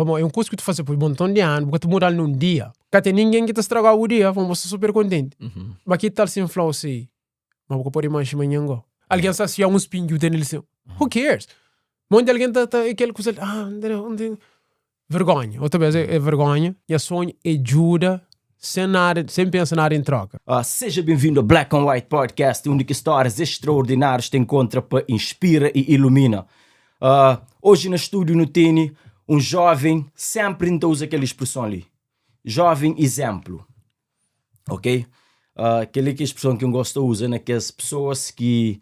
Pamodi é un kuza ki tu faze pa un monton di anu, bu ka ta muda-l nun dia. Ka ten ningen ki ta straga-u bu dia, pamodi bu sta super kontenti. Ma ki tal si N fla-u si, ma bu ka pode manxe manhan go? Algen sta si, ah, un spinhu ten li si. Who cares? Monti algen ta, ta, é kel kuza li, ah, N ten, N ten. Vergonha, otra bes é vergonha. Nha sonhu é djuda sen nada, sen pensa nada em troka. Seja benvindu a Black on White Podcast, undi ki stórias extraordinárius ta enkontra pa inspira i ilumina. Oji na stúdiu nu tene un jóven, sénpri N ta uza kel spreson li, jóven izénplu, ok? Kel-li ki é spreson ki N gosta uza na kes pesoas ki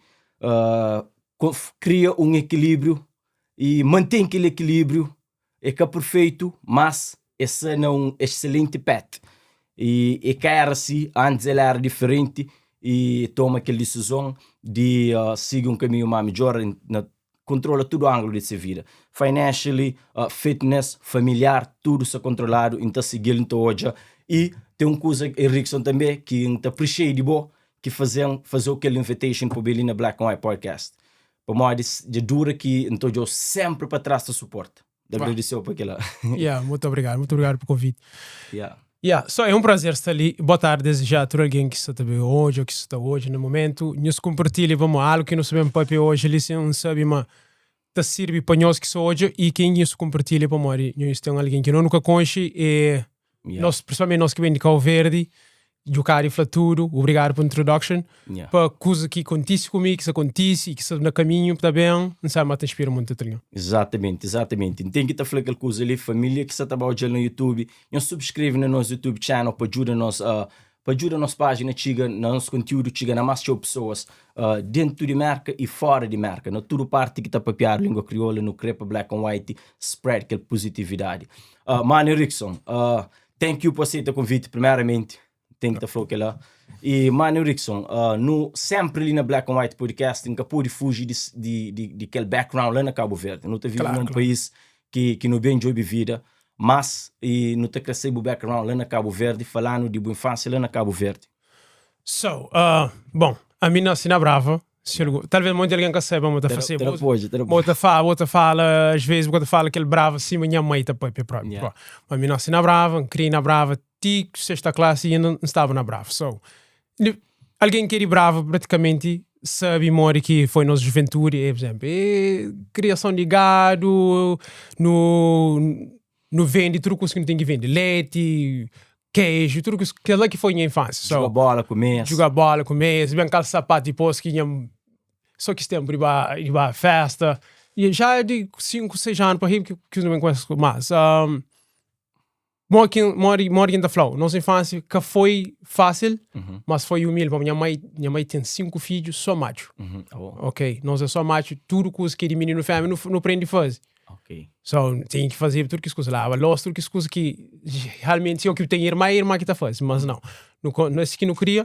kria un ekilíbriu i mantén kel ekilíbriu É ka perfeitu, mas e sta na un exselenti path. I e ka era si antis, el era diferenti i toma kel disizon di sigi un kaminhu ma midjor na kontrola tudu anglu di se vida, financially, fitness, familiar, tudu sta kontroladu i N ta sigi-l, N ta odja. I ten un kuza Erickson tanbe ki N ta aprisia di bo ki faze-m faze-u kel invitation pa bu ben li na Black and White Podcast. Pamodi dja dura ki N ta odja-u sénpri pa tras ta suporta. N ta agradise-u pa kel-la. Yeah, mutu obrigadu, mutu obrigadu pa konviti. Yeah. Yeah, so é un prazer sta li. Boa tardi desde já tudu algen ki sta ta ben odja ou ki sta ta odja na momentu. Nhos kunpartilha pamodi algu ki nu sta ben papia oji li sin N sabe ma ta sirbi pa nhos ki sta odja i ken ki nhos kunpartilha pamodi nhos ten algen ki no nu ka konxe e Yeah. Nos, principalmente nos ki ben di Cabo Verde, Djukari fla tudu, obrigadu pa introduction, Yeah. pa kuza ki kontise ku mi, ki sa kontise i ki sta na kaminhu pa ta ben, N sabe ma ta inspira monti otu algen. Exatamente, exatamente. N ten ki ta fla kel kuza li, família ki sa ta ba odja-l na YouTube, nhos subskreve na nos YouTube channel pa djuda nos, uh, pa djuda nos pájina txiga, na nos kontiúdu txiga na más txeu pesoas, uh, dentu di Merka i fora di Merka, na tudu parti ki ta papiadu língua kriola, nu kre pa Black and White spread kel puzitividadi. Uh, Mano Erickson, uh, thank you pa aceita convite, primeiramente, tem que ta falou kela. E Mano Erickson, uh, nu sempre li na Black and White Podcast, nka pode fugi di, di, di, di kel background lá na Cabo Verde. Nu ta vive Claro, num claro. país que, que nu bem djobe vida, mas e nu ta crescer bu background lá na Cabo Verde, falando de bu infância lá na Cabo Verde. So, uh, bom, ami nasci na Brava, Si algu, talvez monti algen ka saiba ma ta fase. Tra pode, tra Bo ta fala, bo ta fala, às vezes bo ta fala kel brava sima nha mãe ta papia próprio. Yeah. Ma mi nasi na Brava, N kria na Brava ti sexta klasi i inda N staba na Brava. So, li, algen ki é di Brava pratikamenti sabi modi ki foi nos juventudi, é, por exemplo, é kriason di gadu, nu nu vende tudu kusa ki nu ten ki vende, leti, queijo, tudu kusa, kel-la ki foi nha infância. So, Juga bola ku mes. Juga bola ku mes, ben kalsa sapato dipôs ki nha só kis tempu di ba di ba festa. E já di 5, 6 anu pa riba ki ki nu ben kumesa ku mas. Um, modi ki modi modi ki N ta fla-u, nos infância ka foi fácil, Uhum. mas foi humilde, pamodi nha mãe nha mãe ten 5 fidju só matxu. Uhum. Ah, bom. Ok, nos é só matxu, tudu kusa ki é di mininu fémia nu nu prende faze. Ok. So, tinha ki fazeba tudu kes kuza, laba losa, tudu kes kuza ki realmenti si o ki ten irma, é irma ki ta faze, mas nau. Nu ko, es ki nu kria.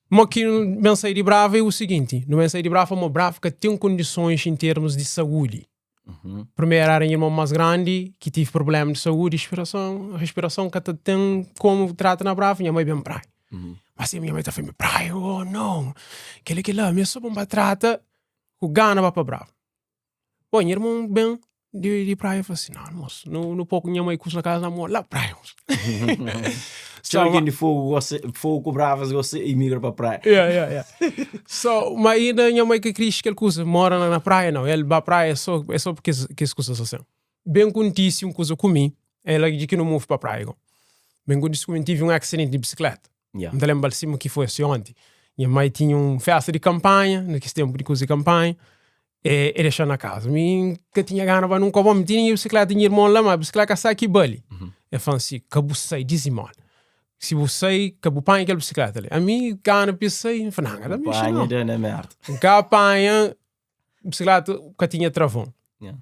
Mo ki nu ben sai di Brava é o siginti, nu ben sai di Brava pamodi Brava ka ten kondisons en termus di saúdi. Uhum. Primeru era nha irmon mas grandi ki tive problema di saúdi, respirason, respirason ka ta ten komu trata na Brava, nha mai ben praia. Uhum. Mas si nha mai ta fla-mi, praia, oh nau, kila kila, mi é so pa N ba trata ku gana ba pa Brava. Bom, nha irmon ben di, di praia fala assim, não, moço, no, no pouco minha mãe custa na casa, na lá praia, moço. Txeu algen di Fogo gosta, Fogo ku Bravas gosta imigra pa praia. Yeah, yeah, yeah. So, mas ainda nha mãe ka kris kel kusa, mora na, na praia não. El ba praia só, é só porque kes kusas assim. Ben kontise un kusa ku mi, ela di ki nu move pa praia go. Ben kontise ku mi, tive un accidente di bicicleta. Yeah. N ta lenbra-l sima ki foi asi onti. Nha mai tinha un festa di kanpanha, na kes tenpu di kuza di kanpanha, e e dexa-m na kaza. Mi N ka tinha gana ba nunka. Bon, mi tinha nha bisikleta di nha irmon la, ma bisikleta ka sa ki bali. El fla-m si, Ka bu sai, dizimola. Si bu sai, ka bu panha kel bisikleta li. Ami, gana pa sai, N fla, Nan, N ka ta Bu mexe panha nau. da na merda. N ka panha, bisikleta ka tinha travon. Yeah.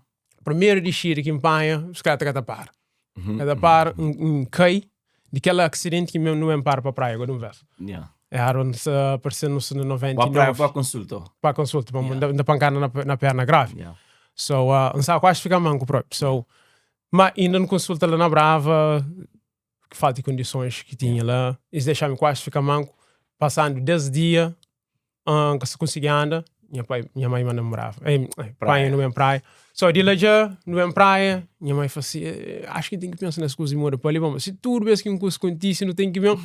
Primeru dixida ki N panha, bisikleta ka ta para. Uhum, Ka ta para, N, N kai di kel aksidenti ki nu ben para pa praia agora di un vez. Yeah. Era un sa parse no sa na Pa praia 99 pa konsulta. pa konsulta, pa Yeah. N da pankada na, na perna gravi. Yeah. So, uh, N staba kuasi fika manku propi. So, ma inda N konsulta la na Brava, ki falta di kondisons ki tinha la, es dexa-mi kuasi fika manku. Pasandu 10 dia, uh, N ka sa konsigi anda, nha pai, nha mai manda-m Brava. Ei, Praia. panha nu ben praia. So di la dja nu ben praia, nha mai fla si, acho ki N ten ki pensa nes kuza di muda pa li, pamodi si tudu bes ki un kuza kontise nu ten ki ben.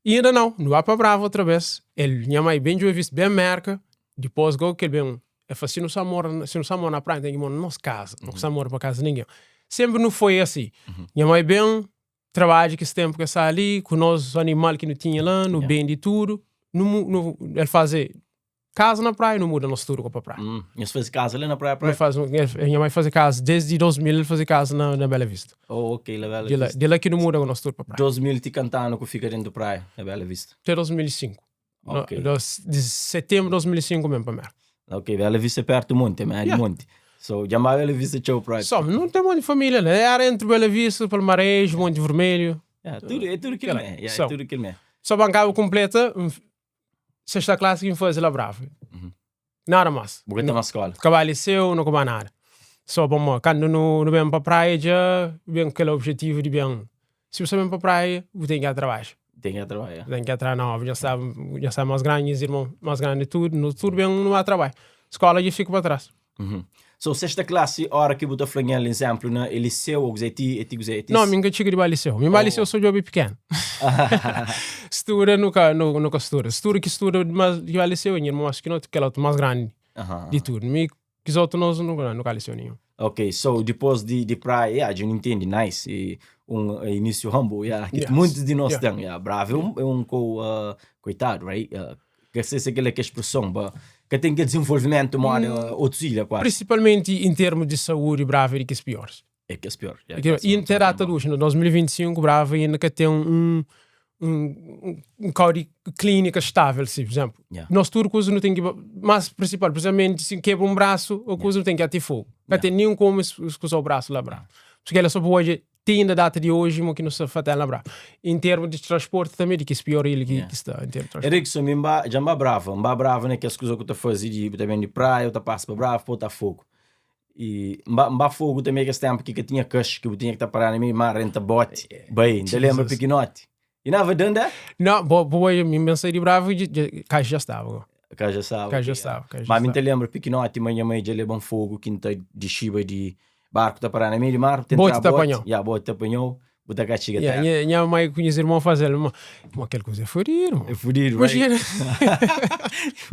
I inda nau, nu ba pa Brava otra bes, el nha mai ben djobe vistu ben Merka, dipos go ki el ben, el fla si nu sa mora, si nu sa mora na praia nu ten ki mora na nos kaza, nu ka sa mora pa kaza di ningen. Senpri nu foi asi. Nha mai ben trabadja kes tenpu ki el sta li, ku nos animal ki nu tinha la, nu bende tudu, nu nu el faze Kaza na praia, nu muda nos tudu pa praia. Hum, nhos faze kaza la na praia praia? Faz, minha mãe faze kaza desde 2000, el faze kaza na, na Bela Vista. Oh, ok, la Bela de Vista. De la ki nu muda nos tudu pa praia. 2000 ti kantanu ku fika dentu praia na Bela Vista? Te 2005. Ok. No, de setembro de 2005 mesmo pa Merka. Ok, Bela Vista é perto monte, é yeah. monte. So, dja ba Bela Vista txeu praia. So, não tem monte de família lá. Era entre Bela Vista, Palmares, Monte Vermelho. Yeah, tudo, é tudo aquilo mesmo. Yeah, é tudo aquilo mesmo. Só bancava completa, Sexta classe ki N faze la Brava. Nada mas. Bu ka ten mas skola? Kaba liceu, no kaba nada. So pamodi kandu nu nu ben pa praia dja ben ku kel objetivu di ben, si bu sta ben pa praia bu ten ki al trabadja. Ten ki al trabadja. Ten ki al tra na obra, dja sta dja sta mas grandi, nhas irmon mas grandi tudu, nu tudu ben nu ba trabadja. Skola dja fika pa tras. So sexta klasi ora ki bu ta fla nhel izemplu na e liseu ou kuzé ti e ti kuzé e ti. No mi nka txiga di ba liseu. Mi ba liseu so djobe pikenu. Studa nu ka nu ka studa. Studa ki studa mas ki ba liseu e nha irmon mas pikinoti kel otu mas grandi di tudu. Mi kes otu nos nu ka nu ka liseu ninhun. Ok so dipos di di praia ya dja nu intendi nice e un inisiu humble ya ki muntus di nos ten ya bravo e un e un kou koitadu right Ka sei se kel-la ki é spreson, ba ka ten kel dizenvolvimentu moda otus ilha kuazi. Prinsipalmenti en termus di saúdi, Brava é di kes pioris. É kes pior. Yeah, I N te data di oji, na 2025, Brava inda ka ten un un un kau di klínika stável, si, pur izénplu. Yeah. Nos tudu kuza nu ten ki ba, mas prinsipal, prinsipalmenti si kebra un brasu o kuza nu ten ki ati fogu. Ka ten nin komu es kuza-u brasu la Brava. Paske kel-la so pa odja Ti inda data di oji mo ki nu sta fatel na Brava. Em termu di transporti tanbe di kes pior ilha ki ki sta em termu di transporti. Erikson, mi nba, dja nba Brava, nba Brava na kes kuza ku ta fazi di bu ta ben di praia, bu ta pasa pa Brava pa bu ta Fogo. I nba nba Fogo tanbe kes tempu ki ka tinha kax, ki bu tinha ki ta pará na meiu mar, renta boti, bai, nta lembra pikinoti. E nava danda? Não, bo, bo, mi ben sai di Brava, kax dja staba go. Kax dja staba. Kax dja staba. Kax dja Ma mi ta lembra pikinoti ma nha mai dja leba-m fogu ki N ta dixiba di barku ta pará na meiu di mar, bu ta Boti ta apanhau. Ya, boti ta apanhau, bu ta ka txiga Ya, téra. nha, nha mai ku nhas irmon faze-l, ma, ma kel kuza é fudidu, É fudidu, right? Imajina.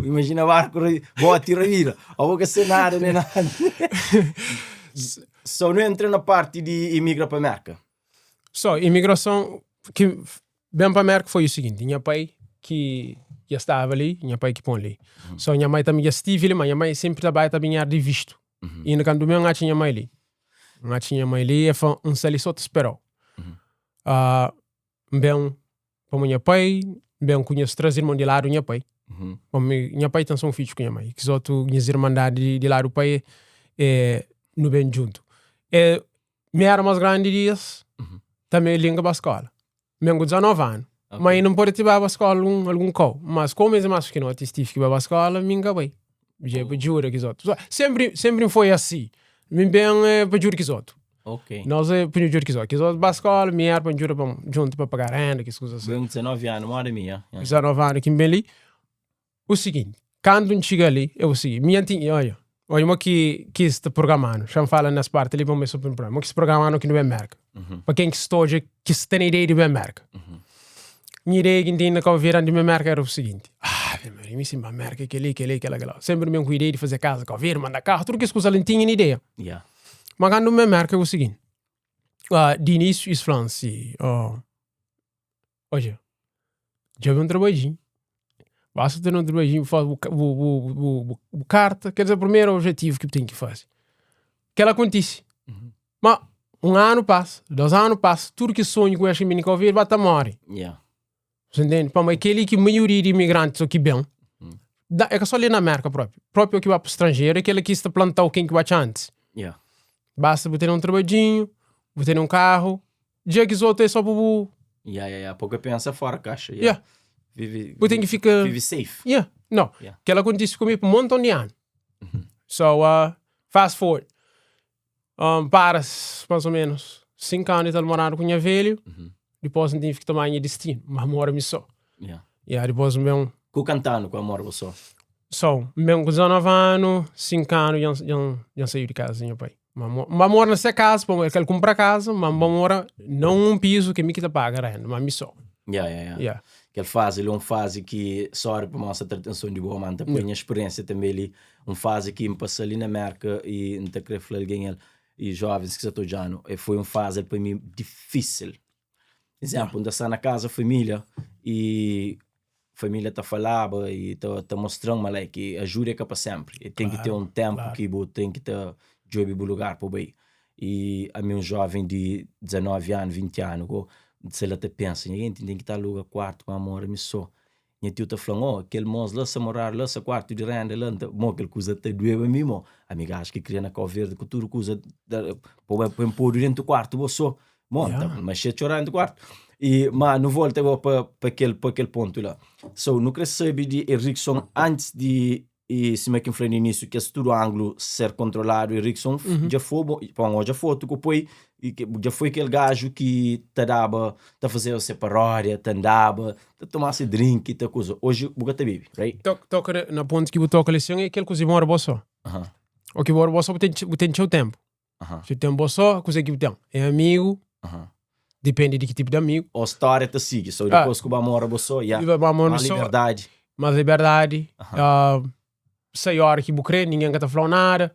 Imajina barku, boti rabida, abo ka se nada nem nada. So nu entra na parti di imigra pa Merka. So, imigrason ki ben pa Merka foi o siginti, nha pai ki dja staba li, nha pai ki pon li. So, nha mai tanbe dja stivi li, ma nha mai senpri ta bai ta binha di vistu. Inda kantu mi N atxa nha mai li, N atxa nha mai li, el fla, N sta li so ta sperau. N ben pamo nha pai, N ben ku nhas 3 irmon di ladu nha pai. Pamo nha pai ten so un fidju ku nha mai, kes otu nhas irmandadi di ladu pai e nu ben djuntu. E Mi era mas grandi di es, tanbe li N ka ba skola. Mi N ku 19 anu, ma inda N pode ti baba skola algun algun kau. Mas komu es é mas pikinoti, es tive ki baba skola, mi N ka bai. Dja é pa djuda kes otu. Senpri senpri N foi asi. Mi N ben é pa djuda kes otu. Nos é pa nu djuda kes otu. Kes otu ba skola, mi era pa N djuda pa djunta pa paga renda, kes kuza asi. Ben ku 19 anu, moda mi, ya. 19 anu ki N ben li. O siginti, kantu N txiga li, é o siginti, mi N tinha, odja, odja mo ki ki sta programanu, xa N fala nes parti li pa mi é super importanti, mo ki sta programanu ki nu ben Merka, pa ken ki sta odja, ki sta na ideia di ben Merka. Nha ideia ki N tinha na Kau Verdi antis di ben Merka era o siginti, ah, ave Maria, mi si N ba Merka, keli, keli, kela, kela, senpri N ben ku ideia di faze kaza Kau Verdi, manda karu, tudu kes kuza li N tinha na ideia. Ma kantu N ben Merka é o siginti, di inisiu es fla-m si, oh, Odja, djobe un trabadjinhu. Basta ten un trabadjinhu, faz bu, bu, bu, bu, bu, bu karta. Ker dizer, primeru objetivu ki bu ten ki faze. Kel-la kontise. Ma un anu pasa, dos anu pasa, tudu ki sonhu ku es ki bini ka obi, el ba ta móre. Yeah. Você entende? Pamodi kel-li ki maioria di imigrantis o ki ben, da, é ka só li na Merka própi. Própi o ki ba pa stranjeru, é kel-la ki sta plantau ken ki ba txa antis. Yeah. Basta bu ten un trabadjinhu, bu ten un karru, Dja ki zotu é só pa bu. Ya, ya, ya. Pô ka pensa fora kaxa. Ya. Vive, Bu ten ki fika. Vive safe. Ya. No. Ya. Kel-la kontise ku mi pa un monton di anu. So, fast forward. Para más o ménus 5 anu i tal moradu ku nha velhu. Dipôs N tive ki toma nha distinu, ma mora mi sô. Ya. Ya, dipôs N ben. Ku kantanu ku amor bu sô? So, N ben ku 19 anu, 5 anu dja N dja N saiu di kaza di nha pai. Ma N ba mora na se kaza, pamodi el ka kunpra kaza, ma N ba mora na un pizu ki mi ki ta paga renda, ma mi so. Ya, ya, ya. Ya. Kel fazi li é un fazi ki, sorry pa mostra tra atenson di bo, ma N ta poi nha speriensia tanbe li, un fazi ki N pasa li na Merka y N ta kre fla algen el, y jovens ki sa ta odja-nu, e foi un fazi pa mi difisil. Izénplu, N ta sta na kaza família y família ta falaba y ta ta mostra-m ma like ajuda é ka pa sénpri. E ten ki ten un ténpu ki bu ten ki ta djobe bu lugar pa bu bai. Y ami un jóven di 19 anu, 20 anu go, N sta la ta pensa, nha genti, N ten ki ta aluga kuartu pa N mora mi sô. Nha tiu ta fla-m, oh, kel mos la sa moradu la, sa kuartu di renda la, nta, mo, kel kuza ta dueba mi, mo. Ami gaju ki kria na Kau Verdi ku tudu kuza, pa bo pa N podu dentu kuartu bo so, mo, nta manxe txora dentu kuartu. I, ma nu volta go pa pa kel pa kel pontu la. So, nu kre sabe di Erikson antis di I sima ki N fla na inísiu, kes tudu anglu ser kontroladu, Erickson dja foi bo, pa N odja fotu ku poi, dja foi kel gaju ki ta daba, ta fazeba se paródia, ta andaba, ta toma se drink, ta kuza. Oji bu ka ta bebe, right? Toka na pontu ki bu toka li sin é kel kuza di mora bo so. O ki mora bo so bu ten bu ten txeu tenpu. Si bu ten bo so, kuza ki bu ten é amigu, dipende di ki tipu di amigu. O stória ta sigi, so dipôs ku ba mora bo so, ya, más liberdadi. Más liberdadi, sai óra ki bu krê, ningen ka ta fla-u nada.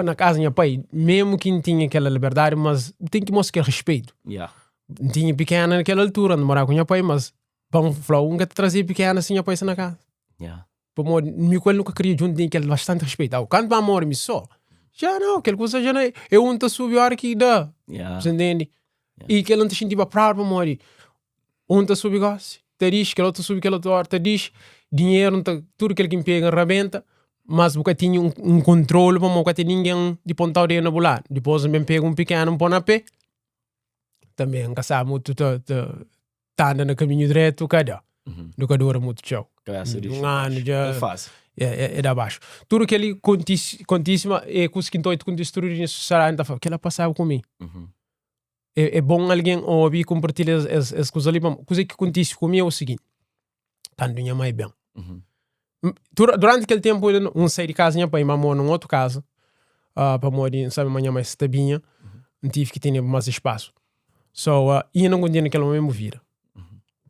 Na kaza nha pai, mésmu ki N tinha kel liberdadi, mas bu ten ki mostra kel respetu. N tinha pikena na kel altura, N moraba ku nha pai, mas pa N fla-u, N ka ta traze pikena si nha pai sta na kaza. Pamodi mi ku el nu ka kria djuntu tinha kel bastante respeito. Au, kantu ma amor mi só, já não, kel kusa já não é. Eu um ta subi hora ki da. Yeah. Você entende? Yeah. E kel um ta xintiba proud pamodi um ta subi gosi, ta dixi, kel outro ta subi kel outro hora, ta dixi, dinheiro um ta, tudo kel ki N pega N rabenta, mas bu ka tinha um, um controle pamodi bu ka ten ninguém di pontau dedo na bu lado. Dipôs N ben pega um pikenu N pô na pé, também N ka sabe mutu ta, ta, ta anda na kaminhu dretu ka da. Nu ka dura mutu txeu. Kabesa di Un anu dja É fásil. é, é, é da baxu. Tudu kel-li kontise, kontise ma é kusa ki N ta oita kontise tudu dia na sosiedadi, N ta fla, kel-la pasaba ku mi. É, é bon algen obi i konpartilha es, es, es kuza li pamodi kuza ki kontise ku mi é o siginti, kandu nha mai ben, Duranti kel ténpu, N sai di kaza nha pai ma mora nun otu kaza, pamodi N sabe ma nha mai sta binha, N tive ki tene más spasu. So, i N kontinua na kel mésmu vida,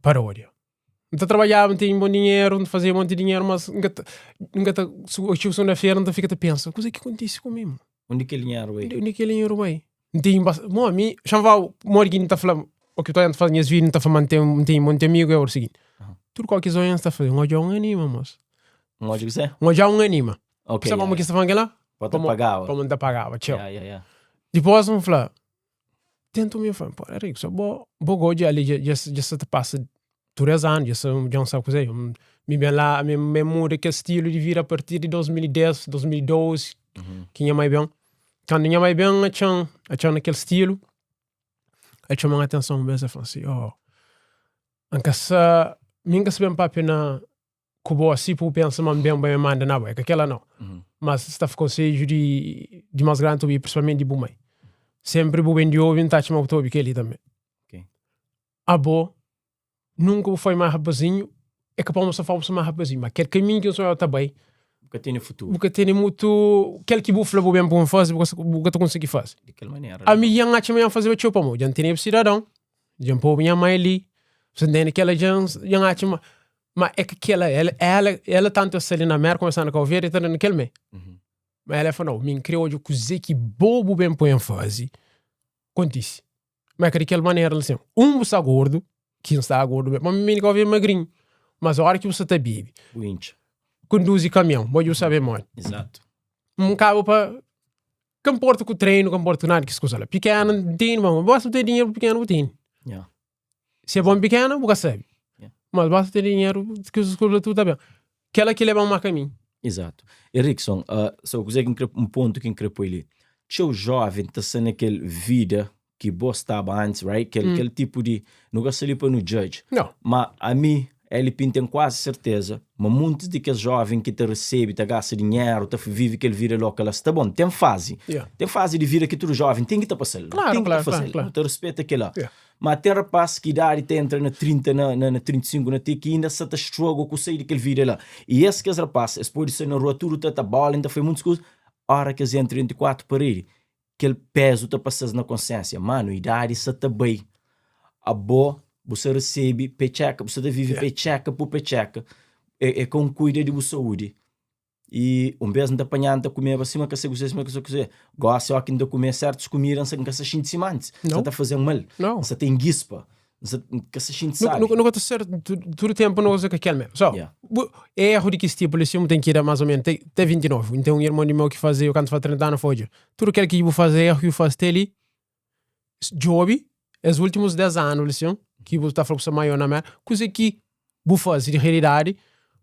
paródia. N ta trabadjaba, N tinha bon dinheru, N ta fazeba monti dinheru, mas N ka ta, N ka ta, txeu sugunda-fera N ta fika ta pensa, kuzê ki kontise ku mi? Undi kel dinheru bai? Undi kel dinheru bai? N ten bas, mo mi, xa-m fla-u modi ki N ta fla, o ki ta fla nhas vida, N ta fla ma N ten, N ten monti amigu, é o siginti, tudu kau ki es odja N sta fla, N odja un anima mos. N odja kuzê? N odja un anima. Ok, Sabe ya, pamodi ki ya. es ta fla-m kel-la? Pa ta Pamo, pagaba. pamo N ta pagaba txeu. Ya, ya, ya. Dipôs N fla, tenta un mi, N fla, pô, Erico, so bo, bo go dja li dja, dja, dja sa ta pasa tudu es anu, dja sa, dja N sabe kuzê, mi ben la, mi, mi muda kel stilu di vida a partir di 2010, 2012, ki nha mai ben. Kandu nha mai ben atxa-m, atxa-m na kel stilu, el txoma-m atenson un bes, el fla-m si, oh, N ka sa, mi N ka sa ben papia na ku bo asi pa bu pensa ma N ben pa N manda na bo, é ka kela nau. Mas sta konsedju di di más grandi ta obi, prinsipalmenti di bu mai. Senpri bu ben di obi, N ta atxa ma bu ta obi keli tanbe. Abo Nunka bu foi má rapazinhu, é ka pamodi bu sta fla bu sta má rapazinhu, ma kel kaminhu ki bu sta ta bai, Bu ka tene futuru. Bu ka tene mutu, kel ki bu fla bu ben pa bu faze, bu ka bu ka ta konsigi faze. Di kel manera. Ami dja N atxa ma dja N fazeba txeu pamodi dja N teneba sidadon, dja N poba nha mai li, bu sta ntende? Kela dja N dja N atxa ma, ma é ka kela, ela ela ela tantu el sta li na Mérka, koma el sta na Kau Verdi, el ta na kel mei. Ma ela fla, nau, mi N kre odja kuzê ki bo bu ben poi N faze, kontise. Ma é ka di kel manera li sin. Un bu sta gordu, ki N sta gordu mesmu, ma mi mi ka obi magrinhu. Mas ora ki bu sta ta bebe, Bu intxa. Konduzi kamion, bo dja bu sabe modi. Izatu. N kaba pa, ka nporta ku treinu, ka nporta ku nada kes kuza la. Pikena N tene, ma basta bu ten dinheru pikena bu tene. Ya. Si é bon pikena bu ka sabe. Ya. Mas basta ten dinheru, kes kuza la tudu ta ben. Kela ki leba-m ma kaminhu. Izatu. Erikson, uh, so kuzê ki N kre, un pontu ki N kre poi li. Txeu jóven ta sta na kel vida ki bo staba antis, right? Kel, mm. kel tipu di, nu ka sta li pa nu judge. No. Ma ami, LP, N ten kuazi serteza ma muntis di kes jóven ki ta resebe, ta gasta dinheru, ta vive kel vida loka la, sta bon, ten fazi. Yeah. Ten fazi di vida ki tudu jóven ten ki ta pasa-l. Claro, ten ki claro, ta faze-l. claro, claro. Nu ta respeta kela. Yeah. Ma ten rapaz ki idadi ta entra na 30, na, na, na 35, na ti ki inda sa ta struggle ku sai di kel vida la. I es kes rapaz, es pode sai na rua tudu ta ta bola, ta fai muntis kuza, ora ki es entra dentru di 4 paredi, kel pezu ta pasa-s na konsiensia, manu, idadi sa ta bai, abo bu sa resebe paycheck, bu sa ta vive paycheck pu paycheck, é, é ka un kuida di bu saúdi. I un bês N ta panha N ta kumeba sima ka sei kuzê, sima ka sei kuzê. Gósi óki N ta kume sértus kumida N sa N ka sa xinti sima antis. N sa ta faze-m mal. N sa ta ingispa. N sa N ka sa xinti sabi. Nu ka ta ser tudu ténpu nu ka ser kel mésmu. So, éru di ki es tipu li si bu ten ki da más ô ménus te 29. N ten un irmon di meu ki faze, kantu faze 30 anu, fla, Odja, tudu kel ki bu faze éru ki bu faze te li, djobe es últimus 10 anu li sin, ki bu ta fla bu sta maior na mérka, kuzê ki bu faze di realidadi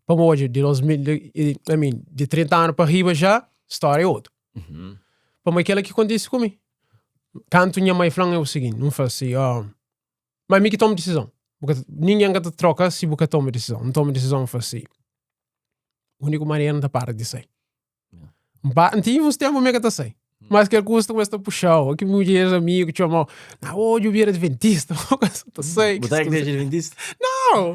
pa bu odja di 2000, I mean, di 30 anu pa riba ja, stória é otu. Pamodi kela ki kontise ku mi. Kantu nha mai fla-m é o siginti, N fla si, ma mi ki toma disizon. Bu ka ta, ningen ka ta troka si bu ka toma disizon. N toma disizon, N fla si, uniku manera N ta para di sai. N pa, N tinha uns tenpu mi ka ta sai. Mas kel kusa ta kumesa ta puxa-u. Ki mudjeris, amigu txoma-u, na odja bu bira adventista, bu ka sa ta sai. Bu ta igreja adventista? Nau!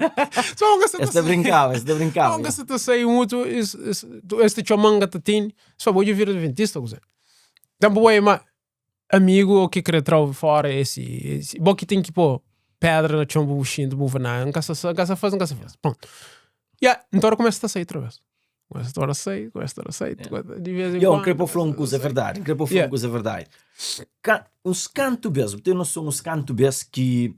Só un ka sa ta sai. Es ta brinkaba, es ta brinkaba. Un ka sa ta sai, un otu, es ta txoma-m, N ka ta tende. Só bo dja vira adventista kuzê? Nton bo é ma amigu o ki kre trau fora esi, esi bo ki ten ki po pedra na txon pa bu xinti bu fla na N ka sa N ka sa faze N ka sa faze prontu. Ya, nton ora kumesa ta sai otra vez. Kumesa ta ora sai, kumesa ta ora sai, di vez en Yo, N kre pa fla un kuza verdadi, N kre pa fla un kuza verdadi. Ka, uns kantu bes, bu ten noson uns kantu bes ki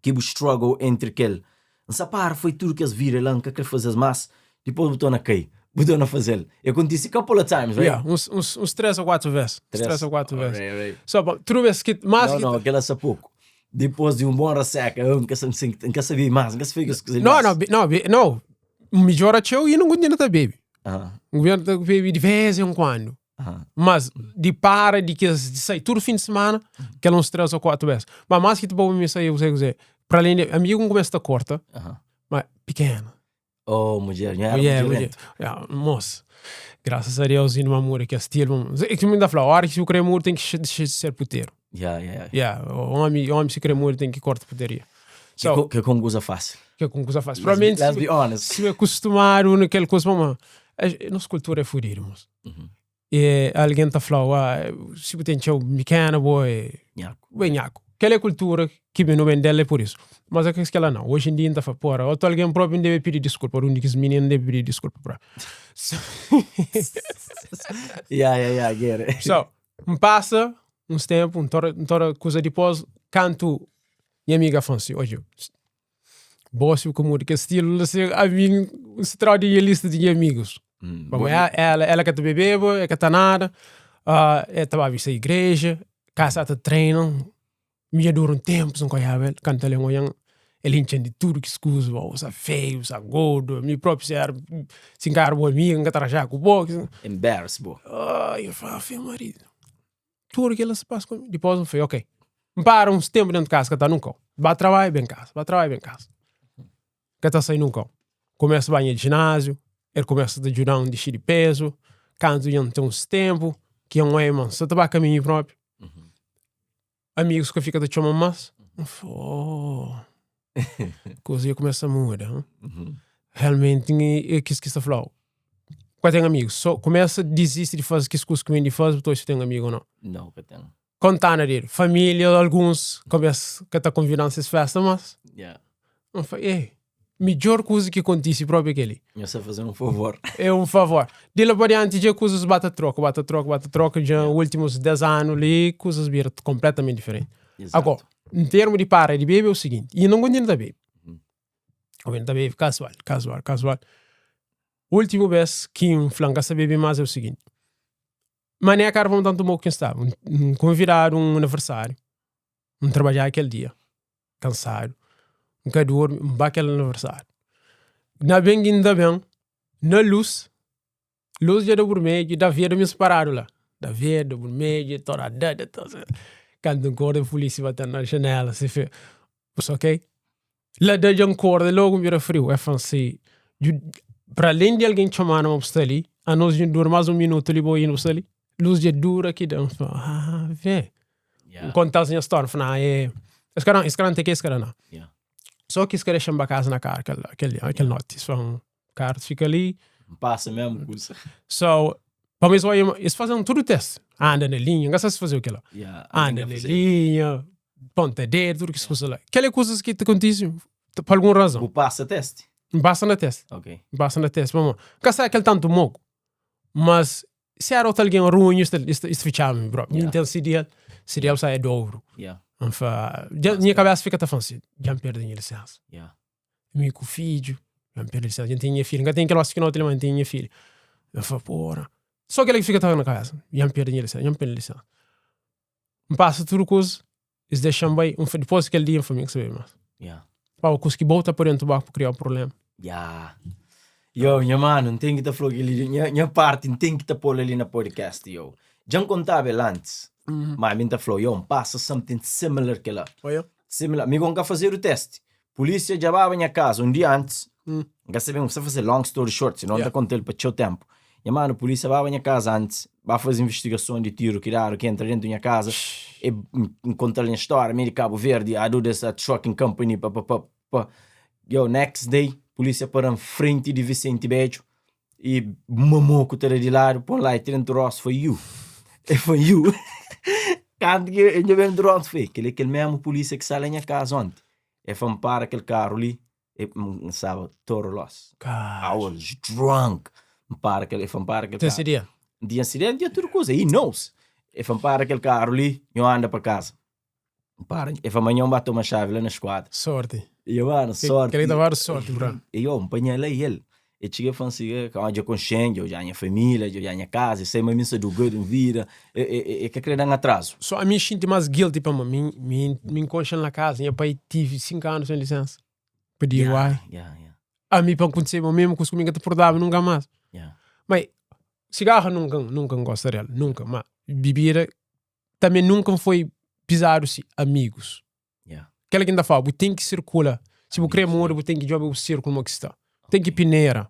ki bu struggle entri kel N sa para foi tudu kes vida la N ka kre faze-s mas dipos bu torna kai bu torna faze-l e kontise couple of times right? Yeah, uns, uns, uns 3 ou 4 ves. Uns 3 ou 4 ves. Alright, alright. So, bom, tudu bes ki mas Não, ki não, aquela sa pouco. Depois de um bom rasseca, eu nunca, nunca sabia mais, nunca sabia que as Não, não, não, não. Midjora txeu e não continua ta bebe. Governo ta bebe de vez em quando. Mas di para di kes di sai tudu fin di semana, kel uns 3 ou 4 bes. Ma mas ki ta poi mi sai, kuzê kuzê. Para além di amigu n kumesa ta korta, ma pikena. Oh, mudjer, nha era Mulher, mulher. Ya, mos. Graças a Deus inda ma muda kes stilo. É ki mi ta fla, ora ki si bu kre muda ten ki dexa di ser puteru. Ya, ya, ya. Ya, omi, omi si kre muda ten ki korta puteria. So, Ke ku un kuza fásil. Ke ku un kuza fásil. Provavelmente, Let's be honest. si bu é kustumadu na kel kuza, pamodi nos kultura é fudidu, mos. E algen ta fla-u, ah, si bu ten txeu mikena bo é Nhaku. bo é nhaku. Kel é kultura ki nu ben del é pur isu. Mas é kes kela nau. Oji en dia N ta fla, pora, otu algen propi N debe pidi diskulpa, un di kes mininu N debe pidi diskulpa propi. Ya, ya, ya, get it. So, N pasa uns tenpu, N tora, N tora kuza dipos, kantu nha amiga fla-m si, odja, Bo si bu ka muda kel stilu la si ami N sta trau di nha lista di nha amigus. Pamodi ela ela ka ta bebeba, el ka ta nada, el ta ba vista igreja, kasa ta treina, mi dja dura un tenpu sin ka oiaba el, kantu el ben oian el intxi-m di tudu ki skuza, bo sta feiu, bu sta gordu, mi propi si era si N ka era bu amigu N ka ta raxaba ku bo. Embarrass bo. Ai, N fla, fe maridu. Tudu kila se pasa ku mi. Dipos N fla, ok. N para uns tenpu dentu kasa, ka ta nunka. Ba trabadju, ben kasa, ba trabadju, ben kasa. Ka ta sai nunka. Kumesa ba nha jináziu, el kumesa ta djuda-m dixi di pezu. Kantu dja N ten uns tenpu, ki N oia ma N sa ta ba kaminhu propi. Amigus ka fika ta txoma-m mas. N fla, oh, kuza dja kumesa muda. Realmenti, é kis ki sta fla-u. Ka ten amigus, so kumesa disisti di faze kis kuza ki ben di faze, bu ta odja si ten amigu o nau. Nau, ka ten. Konta na dedu. Familia, alguns kumesa ka ta konvida-m ses festa mas. Yeah. N fla, eh, midjor kuza ki kontise propi é kel-li. Nhos sta faze-m un favor. É un favor. Di la pa dianti dja kuzas ba ta troka, ba ta troka, ba ta troka, dja últimus 10 anu li kuzas bira konpletamenti diferenti. Exato. Agora, n termu di para di bebe é o siginti, i N kontinua ta bebe. N ta bebe kasual, kasual, kasual. Últimu bes ki N fla N ka sta bebe más é o siginti, Mané karvon tantu moku ki N staba, N konvidadu un aniversáriu, N trabadjaba kel dia, kansadu, N ka durmi, N ba kel aniversáriu. Na ben ki N ta ben, na lus, lus dja da burmedju, da verde mi sparadu la, da verde, burmedju, toda da da da. Kantu N korda, pulísia bate na janela, si fla, bu sta ok? La da dja N korda, logu N bira friu. El fla-m si, para alén di algen txoma-nu ma bu sta li, anos dja nu dura más un minutu li, bo inda bu sta li? Lus dja dura ki da. N fla, ah, vê. N konta-s nha stória, N fla, ah, é. Es ka dan, es ka dan teke, es ka dan nada. Yeah. Só ki es ka dexa-m ba kaza na karu kel, kel, kel noti. Es fla-m, karu fika li. N pasa mesmu kusa. So, pa mi es oia, es faze-m tudu testi. Anda na linha, N ka sa si faze-u kel-la. Yeah, Anda N ka na faze. linha, ponta dedu, tudu kes kusa la. Kel é kusas ki ta kontise pa algun razon. Bu pasa testi? N pasa na testi. Ok. N pasa na testi, pamodi N ka sa kel tantu moku. Mas si era otu algen runhu, es ta, es ta, es ta fitxaba mi propi. Mi Yeah. N ten CDL, CDL sa é dobro. Yeah, N fla, dja, nha kabesa fika ta fla si, dja N perde nha lisensa. yeah. Mi ku fidju, dja N perde lisensa. Dja N ten nha filha, N ka ten kel osi ki na otu li, ma N ten nha filha. N fla, pora. So kel-la ki fika ta na kabesa, dja N perde nha lisensa, dja N perde lisensa. N pasa tudu kuza, es dexa-m bai. N fla, dipôs di kel dia, N fla, mi ka sabe más. Yeah. Pau, kuz ki bo ta pô dentu barku pa kria un problema. Yeah. Yo, nha mano, N ten ki ta fla kel-li, nha, nha parti N ten ki ta pô-l ali na podcast, yo. Dja N kontaba el antis, ma mi N ta fla-u, yo, N pasa something similar kel-la. Oia. Similar. Mi go N ka fazedu testi. Polísia dja baba nha kaza un dia antis. N ka sabe, N sta faze long story short, sinon N ta konta-l pa txeu ténpu. Nha mano, polísia baba nha kaza antis, ba faze investigason di tiru ki dadu, ki entra dentu nha kaza. E N konta-l nha stória, mi é di Kabu Verdi, I do this at trucking company, pa pa pa pa. Yo, next day, polísia para-m frenti di Vicente Bedju e mamoku ta da di ladu, pon light dentu rostu, foi you. E foi you. Kantu ki N djobe dentu rostu, foi kel-li é kel mesmu polísia ki sta la nha kaza onti. E fla-m para kel karu li, e N staba total loss. I was drunk. N para kel, e fla-m para kel Ten karu. CDL? N tinha CDL, N tinha tudu kuza. He knows. E fla-m para kel karu li, nhu anda pa kaza. N para, e fla-m ma nhu ba toma xavi la na skuadra. Sorti. E yo, mano, sorti. Kel-li ta fladu sorti, bro. E yo, N panha-l la i el. E txiga e fla-m si, e dja konxen, dja odja nha família, dja odja nha kaza, e sai ma mi N sta do good N vida, e ka kre da-m atrazu. So ami N xinti mas guilty pamodi mi mi mi N konxe-l na kaza, nha pai tive 5 anu sen lisensa pa DUI. Ami pa N kontise-ba mesmu kusa ku mi N ka ta purdaba nunka mas. Ma sigarru nunka nunka N gosta del, nunka, ma bibida tanbe nunka N foi pizadu si amigus. Kela ki N ta fala, bu ten ki sirkula. Si bu kre muda, bu ten ki djobe bu sirkulu mo ki sta. Ten ki pinera.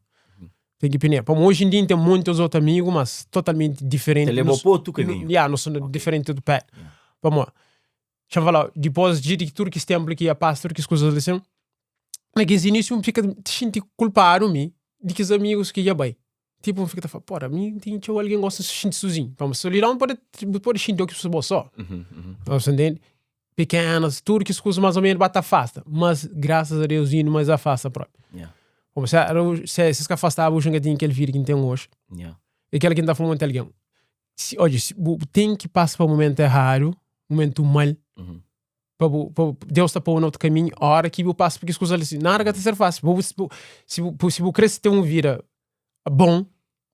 Ten ki pinera. Pamo oji en dia N ten monti os otu amigu, mas totalmenti diferenti. Ta leba-u pa otu kaminhu. Ya, no são diferenti otu pé. Pamo, xa N fala, dipos di tudu kes tenpu li ki ya pasa, tudu kes kuzas li sin, na kes inisiu N fika ta xinti kulpadu mi di kes amigus ki dja bai. Tipo, N fika ta fala, pora, mi N ten txeu algen gosta di xinti sozinhu. Pamodi solidon pode, bu pode xinti oki bo só. Você entende? Pequenas, tudo kes kuza mais ou menos ba ta afasta. Mas, graças a Deus, inda mais afasta propi. Como se, se, se es ka afastaba, oji N ka tinha kel vida ki N ten oji. E kel ki N ta fla monti algen. Si, odja, si bu ten ki pasa pa momentu erradu, momentu mal, pa bu, pa bu, Deus ta pô-u na otu kaminhu, ora ki bu pasa pa kes kuza li, si, nada ka ta ser fásil. Bu, bu, si bu, si bu kre ten un vida bon,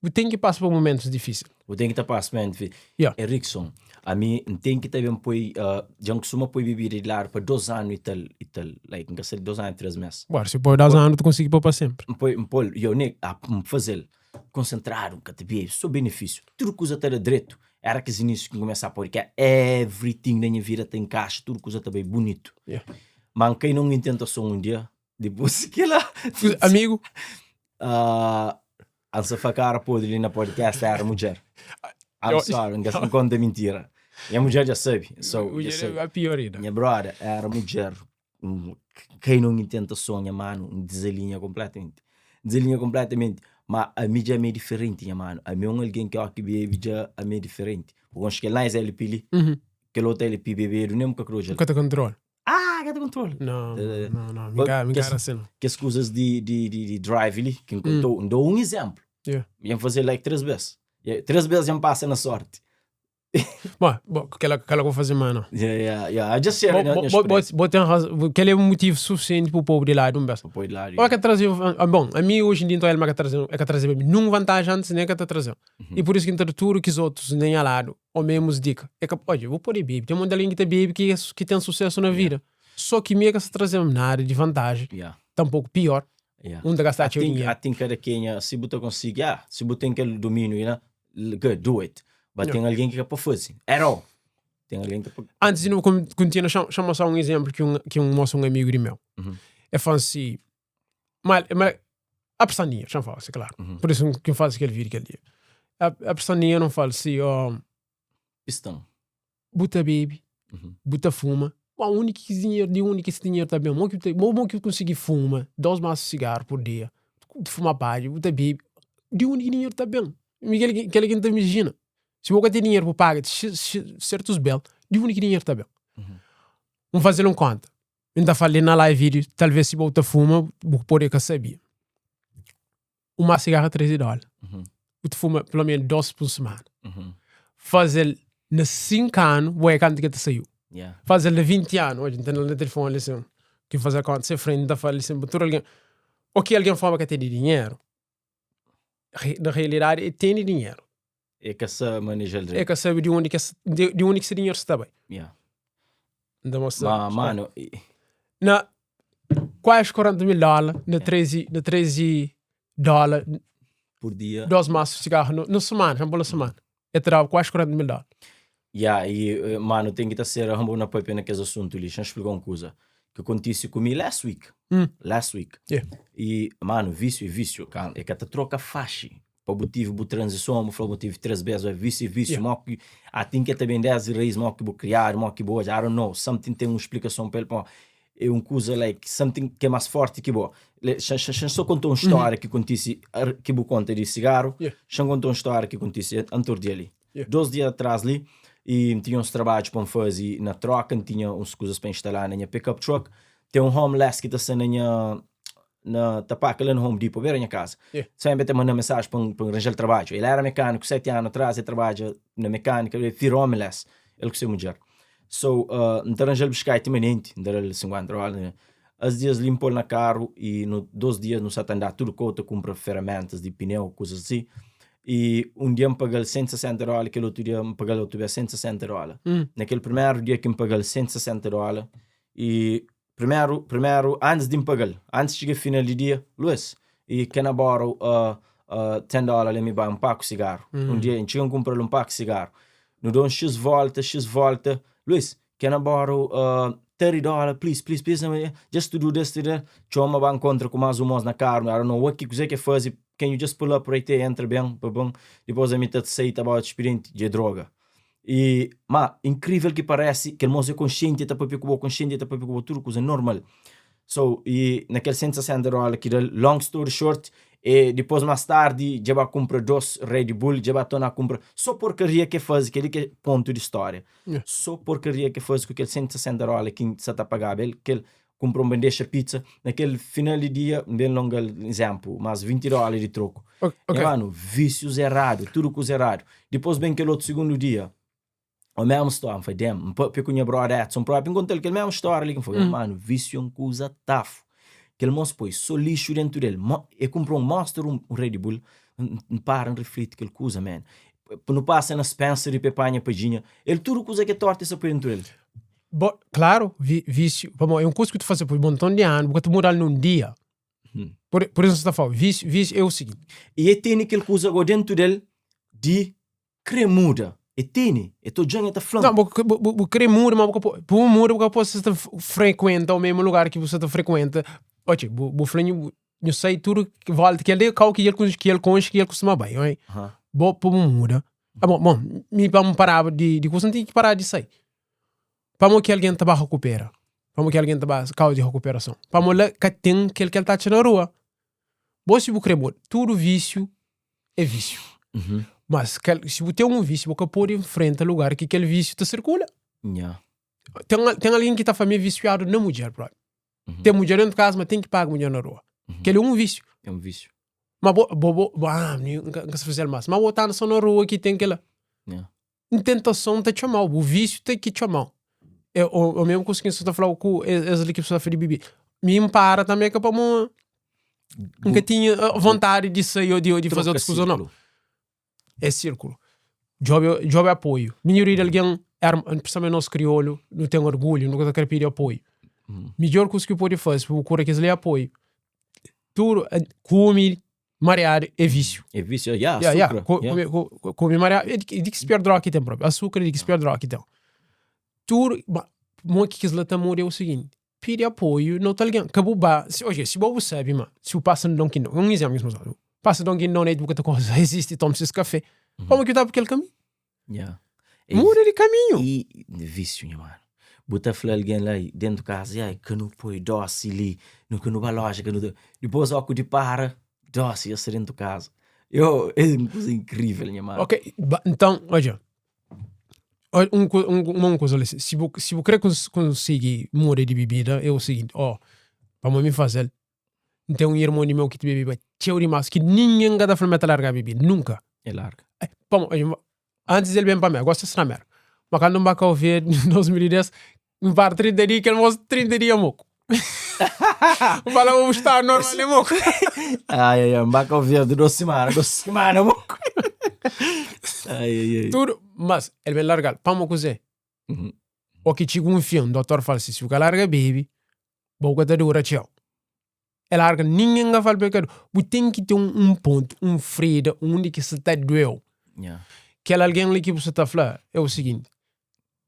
bu ten ki pasa pa momentus difísil. Bu ten ki ta pasa pa momentus difísil. Yeah. Erikson, ami N ten ki ta ben poi, dja N kustuma poi bebida di ladu pa dos anu i tal, i tal, like N ka sa di dos anu i tres mes. Agora, si bu poi dos anu, tu konsigi poi pa senpri. N poi, N poi-l, yo, ne, ah, N faze-l konsentradu, N ka ta bebe, so benefísiu, tudu kuza ta da dretu. Era kes inísiu ki N kumesa a poi, ki everything na nha vida ta inkaixa, tudu kuza ta bai bunitu. Yeah. Ma N kai na un intentason un dia, Dipôs kila. Amigo? Uh, ansa fa cara podre li na podcast era mudjer. I'm sorry, N ka conta mentira. Nha mudjer dja sabe. So, Mudjer dja sabe. é pior ainda. Nha brother era mudjer. Kai num intentason, nha mano, N desalinha completamente. Desalinha completamente. Ma ami dja mi é diferente, nha mano. Ami é um alguém que ó que bebe dja ami é diferente. Bu konxe kel nice LP li? Kel outro LP bebedu nem bu ka kre odja-l. Ka ta controla. Ah, ka ta kontrola. Não, Eh, não, não. Mi ka, mi ka era assim, não. Kes kuzas di, di, di, di drive li, ki N kontou, N dou un izénplu. Yeah. Dja N faze like três bês. Yeah, três bês dja N pasa na sorti. Bom, bom, kela, kela ku faze mais, não. Yeah, yeah, yeah. I just share Bo, nha, bo, nha bo, bo, experiência. bo tem razão. Kel é um motivo suficiente para o povo de lá de um bês. Poi de lado, Ou é que trazer, ah, bom, a mim hoje em dia então ele é que trazer, é que trazer para mim num vantagem antes nem que tá trazer. E por isso que então tudo que os outros nem a lado ou mesmo dica. É que, olha, vou poder beber. Tem um monte de alguém que tá bebe que, que tem sucesso na vida. Só que me é que se trazer nada de vantagem. Tampouco pior. Um tá gastar seu dinheiro. I think cada quem, se você consegue, ah, se você tem aquele domínio, you know, good, do it. Mas tem alguém que é para fazer. At all. Tem alguém que é para... Antes de não continuar, chama só um exemplo que um mostra um amigo de meu. É fala assim, mas, mas a pressão dinheiro, já fala, claro. Por isso que eu faço aquele vídeo aquele dia. A pressão dinheiro não fala assim, ó, Pistão. buta bebe, buta fuma. Ba undi ki kes dinheru, di undi ki es dinheru ta ben? Mo ki bu ta, mo ki bu konsigi fuma 2 masu sigaru pur dia, bu ta fuma padja, bu ta bebe, di undi ki dinheru ta ben? Mi kel ki, kel ki N ta imajina. Si bo ka ten dinheru pa paga sertus bel, di undi ki dinheru ta ben? N faze-l un konta, N ta fala li na live video, talvez si bo ta fuma bu pode ka sabia. Un masu sigaru é 13 dóla. Bu ta fuma pelo menos 2 por semana. Faze-l na 5 anu, bo é kantu ki el ta saiu. Faze-l na 20 anu, odja, N ten na telefoni li sin, ki N faze konta se frenti, N ta fala li sin pa tudu algen. O ki algen fama ka tene dinheru, na realidadi el tene dinheru. E ka sa maneja-l E dretu. ka sabe di undi ki es, di, di undi ki se dinheru sta bai. Yeah. N ta mostra. Ma, mano, e- Na kuase 40 mil dóla, na 13, na 13 dóla, por dia. dos maços de cigarro no, no semana, vamos pôr na semana. E ta daba kuase 40 mil dóla. Yeah, e, eh, mano, ten ki ta ser rambo na papia na kes asuntu li. Xa-m explika un kuza ki kontise ku mi last week. Last week. Yeah. E, mano, vísiu é vísiu. Ka, e ka ta troka faxi. Pa bu tive bu tranzison, bu fla bu tive 3 bes, é vísiu é vísiu, yeah. Mo ki ah, tem ki ta ben desde raiz, mo ki bu kriadu, mo ki bu odja, I don't know, something tem un explicason pa el, pô, é un kuza like something ki é mas forti ki bo. Xa xa só konta un história ki kontise ki bu konta di cigarro, Yeah. xa konta un história ki kontise antor dia li. Yeah. Dos dia atrás li, e N tinha uns trabadju pa N faze na troka, N tinha uns kuzas pa instalá na nha pickup truck, tem un homeless ki ta sta na nha na ta paka la na Home Depot, bera nha kaza. Yeah. Sempre ta manda mensagem pa pa arranjar trabalho. Ele era mecânico 7 anos atrás, ele trabalha na mecânica, ele vira homeless, ele com sua mulher. So, uh, N ta arranjal buscar manente, N dá-lhe 50 dólares, né? As dias limpou na carro e no dois dias no sa ta andar tudo cota, compra ferramentas de pneu, coisas assim. E um dia N paga-l 160 dólares, aquele outro dia N paga-l outro vez 160 dólares. Naquele primeiro dia que N paga-l 160 dólares e Primeru, primeru, antis di N paga-l, antis txiga final di dia, Luis, e can I borrow uh, uh, 10 dollar let me buy un paku sigaru. Un dia N txiga N kumpra-l un paku sigaru. Nu da un xis volta, xis volta, Luis, can I borrow uh, 30 dollar, please, please, please, just to do this, to that. Txoma ba nkontra ku más un mos na karu, I don't know what ki kuzê ki el faze, can you just pull up right there, entra ben, pa ben, dipôs ami ta sai ta ba otu spirienti, dja é droga. E, ma, inkrivel ki paresi, kel mos é konsienti, el ta papia ku bo konsienti, el ta papia ku bo tudu kuza normal. So, e na kel 160 dóla ki da-l, long story short, e dipôs más tardi dja ba kunpra dôs Red Bull, dja ba torna kunpra, sô porkaria ki el faze, kel-li ki é pontu di stória, sô porkaria ki el faze ku kel 160 dóla ki N sa ta pagaba el, kel kunpra un bandexa pizza, na kel final di dia, N ben longa-l, izénplu, más 20 dóla di troku. Ok. Nha manu, vísius eradu, tudu kuza eradu. Dipôs ben kel otu sigundu dia, o mesmu stória, N fla, damn, N papia ku nha brother Edson própi, N konta-l kel mesmu stória li ki N fla, nha manu, vísiu é un kuza tafu. Kel mos poi sô lixu déntu del, mo, e kunpra un Monster, un Red Bull, N para N rifliti kel kuza, man. Nu pasa na Spencer pa e panha padjinha, el tudu kuza ki é tortu e sa poi déntu del. Bo, claro, vi, vício, pamodi é un kuza ki tu faze por monton di anu, bu ka ta mudal nun dia. Por, por isso ta fala, vício, vício é o seguinte. E e tene kel kuza go dentu del di kre muda. E tene, e ta odjan e ta flan. Não, bu, bu, bu, bu kre muda, ma bu ka po, bu muda bu ka pode sa ta frequenta o mesmo lugar ki bu sa ta frequenta. Ochi, bu, bu fla nhu, nhu sai tudu volta kel de kau ki el ki el konxe ki el kustuma bai, oi? Bo pa bu muda. Ah, bom, bom, mi pa N paraba di, di kusa, N tinha ki paraba di sai. Pamo ki algen ta ba rekupera? Pamo ki algen ta ba kau di rekuperason? Pamo la ka ten kel ki el ta atxa na rua. Bo si bu kre bo, tudu vísiu é vísiu. Mas kel, si bu ten un vísiu, bu ka pode nfrenta lugar ki kel vísiu ta sirkula. Ten, ten algen ki ta fla mi é visiadu na mudjer propi. Ten mudjer dentu kaza, ma ten ki paga mudjer na rua. Kel é un vísiu. É un vísiu. Ma bo, bo, bo, bo ah, mi N ka, N ka sa faze-l más. Ma bo ta anda so na rua ki ten kela. Un tentason ta txoma-u, bu vísiu ten ki txoma-u. É o, o mesmu kusa ki N sta ta fla-u ku es li ki bu sta ta fla di bibida. Mi N para tanbe ka pamo N ka tinha vontadi di sai o di, di faze otus kuza, nau. É sirkulu. Djobe, djobe apoiu. Minhoria di algen, er, principalmente nos kriolu, nu ten orgulhu, nu ka ta kre pidi apoiu. Midjor kusa ki bu pode faze pa bu kura kes li é apoiu. Tudu, kume mariadu é vísiu. É vísiu, ya, Ya, ya, asukra. ku- Ya. kume, ku- kume mariadu é di ki- di ki pior droga ki ten propi. Asukra é di ki pior droga ki ten. Tudu, ba, mo ki kes la ta muda é o seguinte, pidi apoiu na otu algen. Ka bu ba, si, oje, si bo bu sabi ma si bu pasa na Dunkin Donuts, un izénplu ki bu pasa Dunkin Donuts bu ka ta konsa izisti toma ses kafé, pamodi ki bu ta ba pa kel kaminhu? Yeah. Muda di kaminhu. E vísiu, nha mano. Bu ta fla algen la dentu kaza, ai ka nu poi dosi li, nu ka nu ba loja ka nu ta. Dipôs ó ku di para, dosi dja sta dentu kaza. Yo, é un kuza inkrivel nha mano. Ok, ba, nton, odja, Oi, un ku- un, un kuza li, si bu, si bu kre kons- konsigi muda di bibida, é o siginti, ó, pamodi mi faze-l, N ten un irmon di meu ki ta bebeba txeu dimás ki ningen ka ta fla ma el ta larga bebe, nunka. El larga. Eh, pamo, antis el ben pa Mérka, gosi el sta na Mérka. Ma kandu N ba Kau Verdi na 2010, N para 30 dia, kel mos 30 dia moku. N fala, bu sta normal é moku. Ai, ai, ai, N ba Kau Verdi dos simana, dos simana moku. Ai, ai, ai. Tudu, mas el ben largal. Pamo kuzê? O ki txiga un fin, dotor fala si, si bu ka larga bebe, Bo ka ta dura txeu. El larga, ningen ka fala pa el ka dura. Bu ten ki ten un pontu, un frida, undi ki sa ta dueu. Yeah. Kel algen li ki bu sa ta fla é o siginti,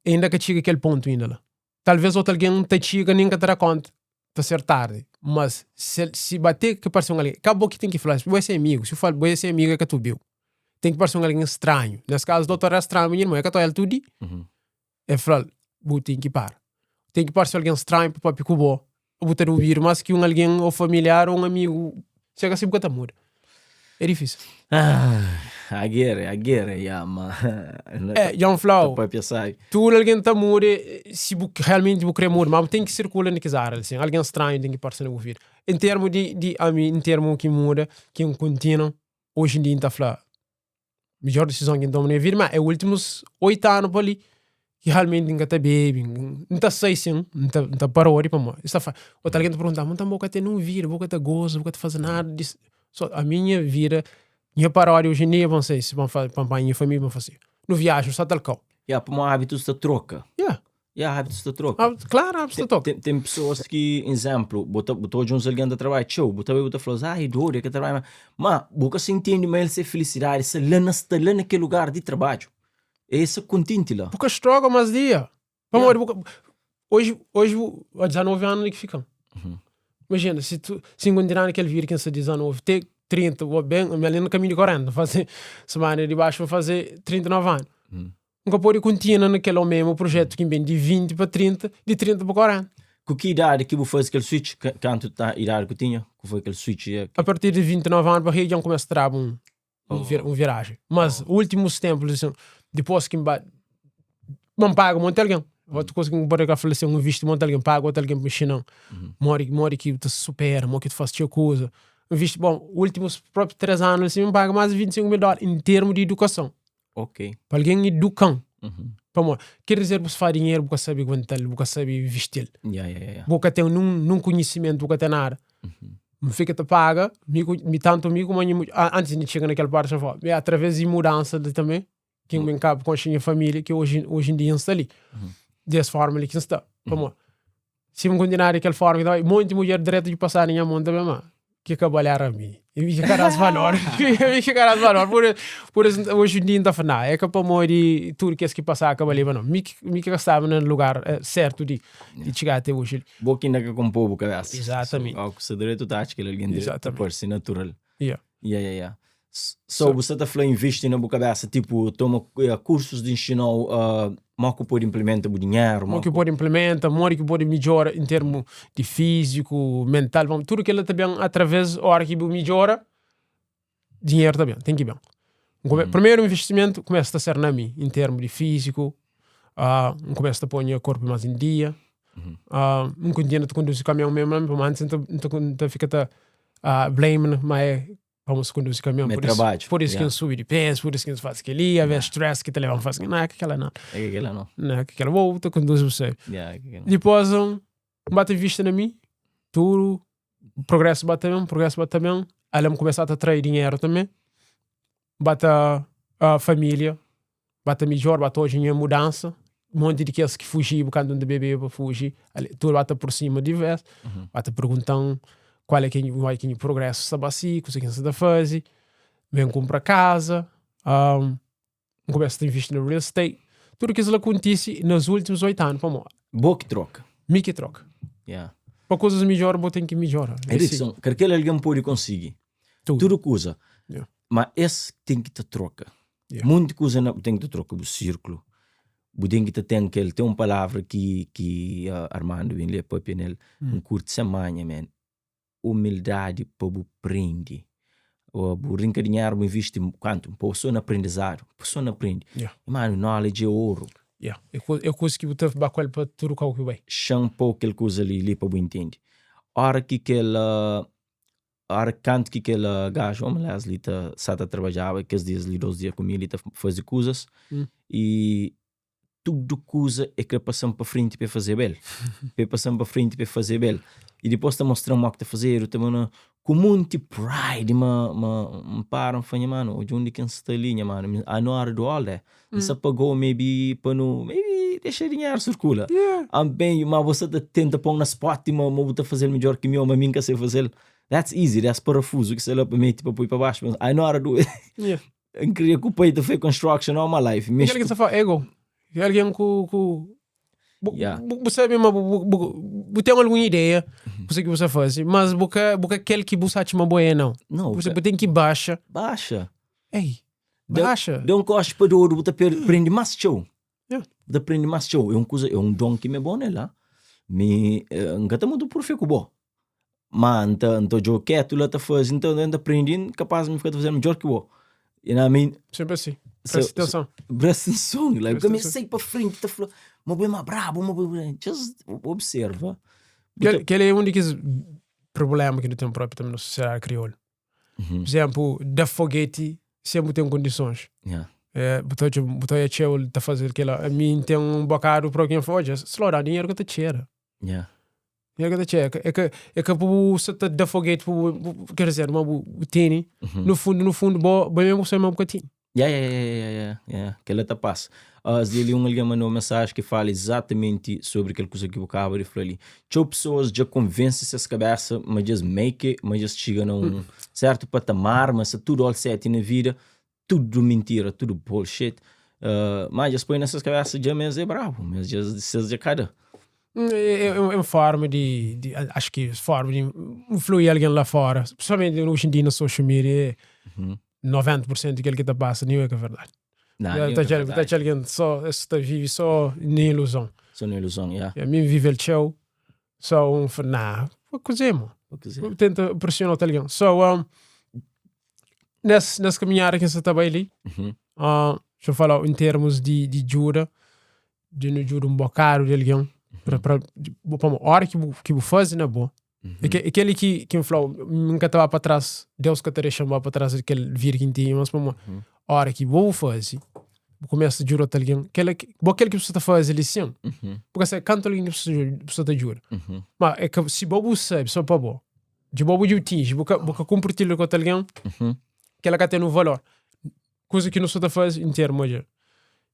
inda ka txiga kel pontu inda la. Talvez otu algen ta txiga nen ka ta da konta, ta ser tardi. Mas si, si bate ki parse un algen, ka bo ki ten ki fla, bo é se amigu, si bu fala bo é se amigu el ka ta obiu. Ten ki parse un algen stranhu. Nes kazu dotor era stranhu pa nha irmon, el ka ta oial tudu di. El fla-l, Bu ten ki para. Ten ki parse algen stranhu pa papia ku bo. Bu ta duvidu más ki un algen ô familiar ô un amigu. Se ka si bu ka ta muda. É difísil. Ah, a guerra, a guerra, ya, ma. É, dja N fla-u. Ta papia sabi. Tudu algen ta muda si bu realmenti bu kre muda, ma bu ten ki sirkula na kes área li. Algen stranhu ten ki parse na bu vida. En termu di, di ami, en termu ki muda, ki N kontinua, oji en dia N ta fla, midjor disizon ki N toma na nha vida, ma é últimus 8 anu pa li ki realmenti N ka ta bebe, N ta sai sin, N ta, N ta parodi pamodi es ta fla, otu algen ta pergunta-m, nton bo ka ten un vida, bo ka ta goza, bo ka ta faze nada dis, so ami nha vida, nha parodi oji en dia pa N sai, si pa N fa, pa N panha nha família pa N fase, nu viaja, nu sta tal kau. Ya, pamodi ábitus ta troka. Ya. Ya, hábitus ta troka. Hábitus, claro, hábitus ta troka. Tem, tem pessoas ki, exemplo, bo ta, bo ta odja uns algen ta trabadja txeu, bo ta bai bo ta fla-s, ah, é dodu, é ka trabadja ma. Ma, bo ka sa intende ma el se felisidadi sta la na, sta la na kel lugar di trabadju. É sta kontenti la. Bu ka stroga mas dia. Pamodi bu ka, hoje, hoje bu, há 19 anu li ki fika. Imagina, si tu, si N kontinua na kel vida ki N sta 19 te 30, bo ben, mi ali na kaminhu di 40, N faze semana di baxu N faze 39 anu. N ka pode kontinua na kel omemu projetu ki N ben di 20 pa 30, di 30 pa 40. Ku ki idadi ki bu faze kel switch? Kantu ta idadi ku tinha ku foi kel switch? A partir di 29 anu pa riba dja N kumesa traba un un virajen. Mas ultimus tempus asin, dipos ki N ba, ma N paga monti algen. Otu kuza ki N pode ka fla asin, N invisti monti algen, N paga otu algen pa inxina-m modi modi ki bu ta supera, modi ki tu fase txeu kuza. N invisti, bon, ultimus propi 3 anu asin, N paga mas di 25 mil dólar en termu di idukason. Ok. Pa algen eduka-m. Pamodi, ker dizer bu faz dinheru, bu ka sabe guenta-l, bu ka sabe invisti-l. Ya, ya, ya. Bu ka ten nun, nun konhisimentu, bu ka ten nada. N fika ta paga, mi ku, mi tantu mi kuma nha mudjer, antis di txiga na kel parti, N fla, mi atraves di mudansa li tanbe, ki N ben ka konxe nha familia, ki oji, oji en dia N sta li. Des forma li ki N sta. Pamodi, Si N kontinua di kel forma ki ta bai, monti mudjer dretu di pasa na nha mon ta ben, ma ki ka bali éra mi. I mi ki ka da-s valor. Mi ki ka da-s valor. Pur, pur isu, oji en dia N ta fla, nah, é ka pamodi tudu kes ki pasa ka baliba, nau. Mi ki, mi ki ka staba na lugar sertu di, di txiga ate oji li. Bo ki inda ka konpo bu kabesa. Izatamenti. Ó, ku sta dretu ta atxa kel algen dretu, ta Izatamenti. parse natural. Yeah. Ya, ya, ya. So, bu sta ta fla invisti na bu kabesa, tipo, toma kursus di inxinau uh, mo ku pode implementa bu dinheru, mo ki pode implementa, modi ki pode midjora em termu di físiku, mental, bom, tudu kila ta ben através ora ki bu midjora, dinheru ta ben, ten ki ben. N Primeru investimentu kumesa ta ser na mi, em termu di físiku, uh, N kumesa ta poi nha korpu mas em dia, uh, N kontinua ta konduzi kamion mesmu, pamodi antis N ta, N ta fika ta uh, blame ma é Vamos konduzi kamion. Me Por isso, trabadju. por isso que Yeah. N subi di peso, por isso que N faz kel-li, yeah. stress ki ta leba-m faz Não é que aquela não. É que aquela não. Não é que aquela. Vou, ta konduzi você. Yeah, é que aquela. Depois, um, bate vista na mim, tudo, progresso bate bem, progresso bate bem. Ela me começa a atrair dinheiro também. Bate a família, bate melhor, bate hoje em mudança. Um monte de kes que fugi, quando um bebê para fugir, tudo bate por cima de vez. Bate perguntando qual é que vai que progresso está assim, coisa que você está fazer. Vem comprar casa, um, começa a investir no real estate. Tudo que isso acontece nos últimos 8 anos, pá, Boa que troca. Mi que troca. Yeah. Para coisas melhor, vou ter que melhorar. Erickson, que aquele alguém pode conseguir. Tudo. Tudo coisa. Yeah. Mas esse tem que te troca. Yeah. Muita coisa não tem que te troca o círculo. Bu ten ki ta ten kel, ten un palavra ki ki Armando ben li e papia nel, N kurti sen manha man, umildadi pa bu prende. Bu rinka dinheru bu invisti kantu? Pô so na aprendizadu, pô so na prende. Yeah. Mano, knowledge é oru. Yeah. É é kuza ki bu ta ba ku el pa tudu kau ki bu bai. Xan pô kel kuza li li pa bu intende. Ora ki kel ora kantu ki kel gaju Homi Leslie ta sa ta trabadjaba kes dias li dos dia ku mi li ta faze kuzas i tudu kuza e kre pasa-m pa frenti pa e fazeba el pa e pasa-m pa frenti pa e fazeba el i dipôs ta mostra-m mo ki ta fazedu ta manda ku monti pride ma ma N para N fla nha manu odja undi ki N sta li nha manu I know how to do all that N sta pagau maybe pa nu maybe dexa dinheru sirkula I'm paying you ma bo sta ta tenta pon na spot ma ma bu ta fazel midjor ki mi o ma mi N ka sai fazel that's easy that's parafuzu ki sta la pa meti pa poi pa baxu I know how to do it N kria ku pai ta fai construction all my life. Kel ki ta fala ego. É algen ku ku bu, Yeah. bu, bu sabe ma bu, bu, bu, bu ten algun ideia kusa ki bu sa faze, mas bu ka bu ka kel ki bu sa atxa ma bo é não. Não, Bu, ka- bu ten ki baxa. Baxa. Ei, Da- baxa. Da un koxi pa dodu, bu ta per- prende más txeu. Yeah. Bu ta prende más txeu. É un kuza, é un don ki mi é bon nel, ah. Mi, eh, N ka ta mutu purfe ku bo. Ma N ta, N ta odja-u ketu la ta faze, N ta, N ta prende, N kapaz mi fika ta faze midjor ki bo. You know what I mean? Sempre assim. So- Presta atenção. Presta atenção, like, Presta mi atenção. sai pa frente, ta fla, ma bo é ma brabo, ma bo é... Just observa. Bu Kel, kel é un di kes problema ki nu ten propi também na sociedade kriolu. Uhum. Por exemplo, da foguete sempre tem condições. Yeah. É, bu ta odja, bu ta odja txeu ta fazer kela. A mim tem um bocado para quem for, odja, slow down, dinheiro que ta txera. Yeah. Dinheiro que ta txera. É que, é que bu sa ta da foguete, bu, bu, quer dizer, ma bu, bu tene, Uhum. no fundo, no fundo, bo, bo mesmo sabe ma bu ka tene. Yeah, yeah, yeah, yeah, yeah, yeah. Kel-la ta pasa. As di li un algen mandou un mensaji ki fala izatamenti sobri kel kuza ki bu kaba di fla li. Txeu pesoas dja konvense ses kabesa ma dja es make it, ma dja es txiga na un sertu patamar, ma sta tudu all set na vida. Tudu mintira, tudu bullshit. Uh, ma dja es poi na ses kabesa dja ma es é brabu, ma es dja ses dja ka da. É, é, é uma forma de, de, acho que forma de influir alguém lá fora, principalmente hoje em dia na social media, é 90% daquilo que tá passa nem é que é verdade. Não, Tá nem é tá verdade. tá alguém só está vive só na ilusão. Só na ilusão, yeah. E a mim vive el txeu, só um nah, coisa, mano. O que dizer? Tenta pressionar outro alguém. So, um, nesse, nesse caminhada que você tá bem ali, Uhum. deixa eu falar em termos de, de ajuda, de não ajuda um bocado de alguém, para, para, para uma hora que bu, que bu faz na boa. Uhum. É que, aquele que, que me falou, nunca estava para trás, Deus que te deixa para trás aquele vir que tinha, mas para uma Uhum. hora que vou fazer, começa a jurar outro alguém, aquele que, aquele que você está fazendo ali sim, Uhum. porque você canta alguém que você, você te ajuda. Uhum. Mas é que se bobo sabe, só para bom, de bobo de atinge, porque porque compartilha com outro alguém, Uhum. que ela tem um valor. Coisa que não só faz em termos de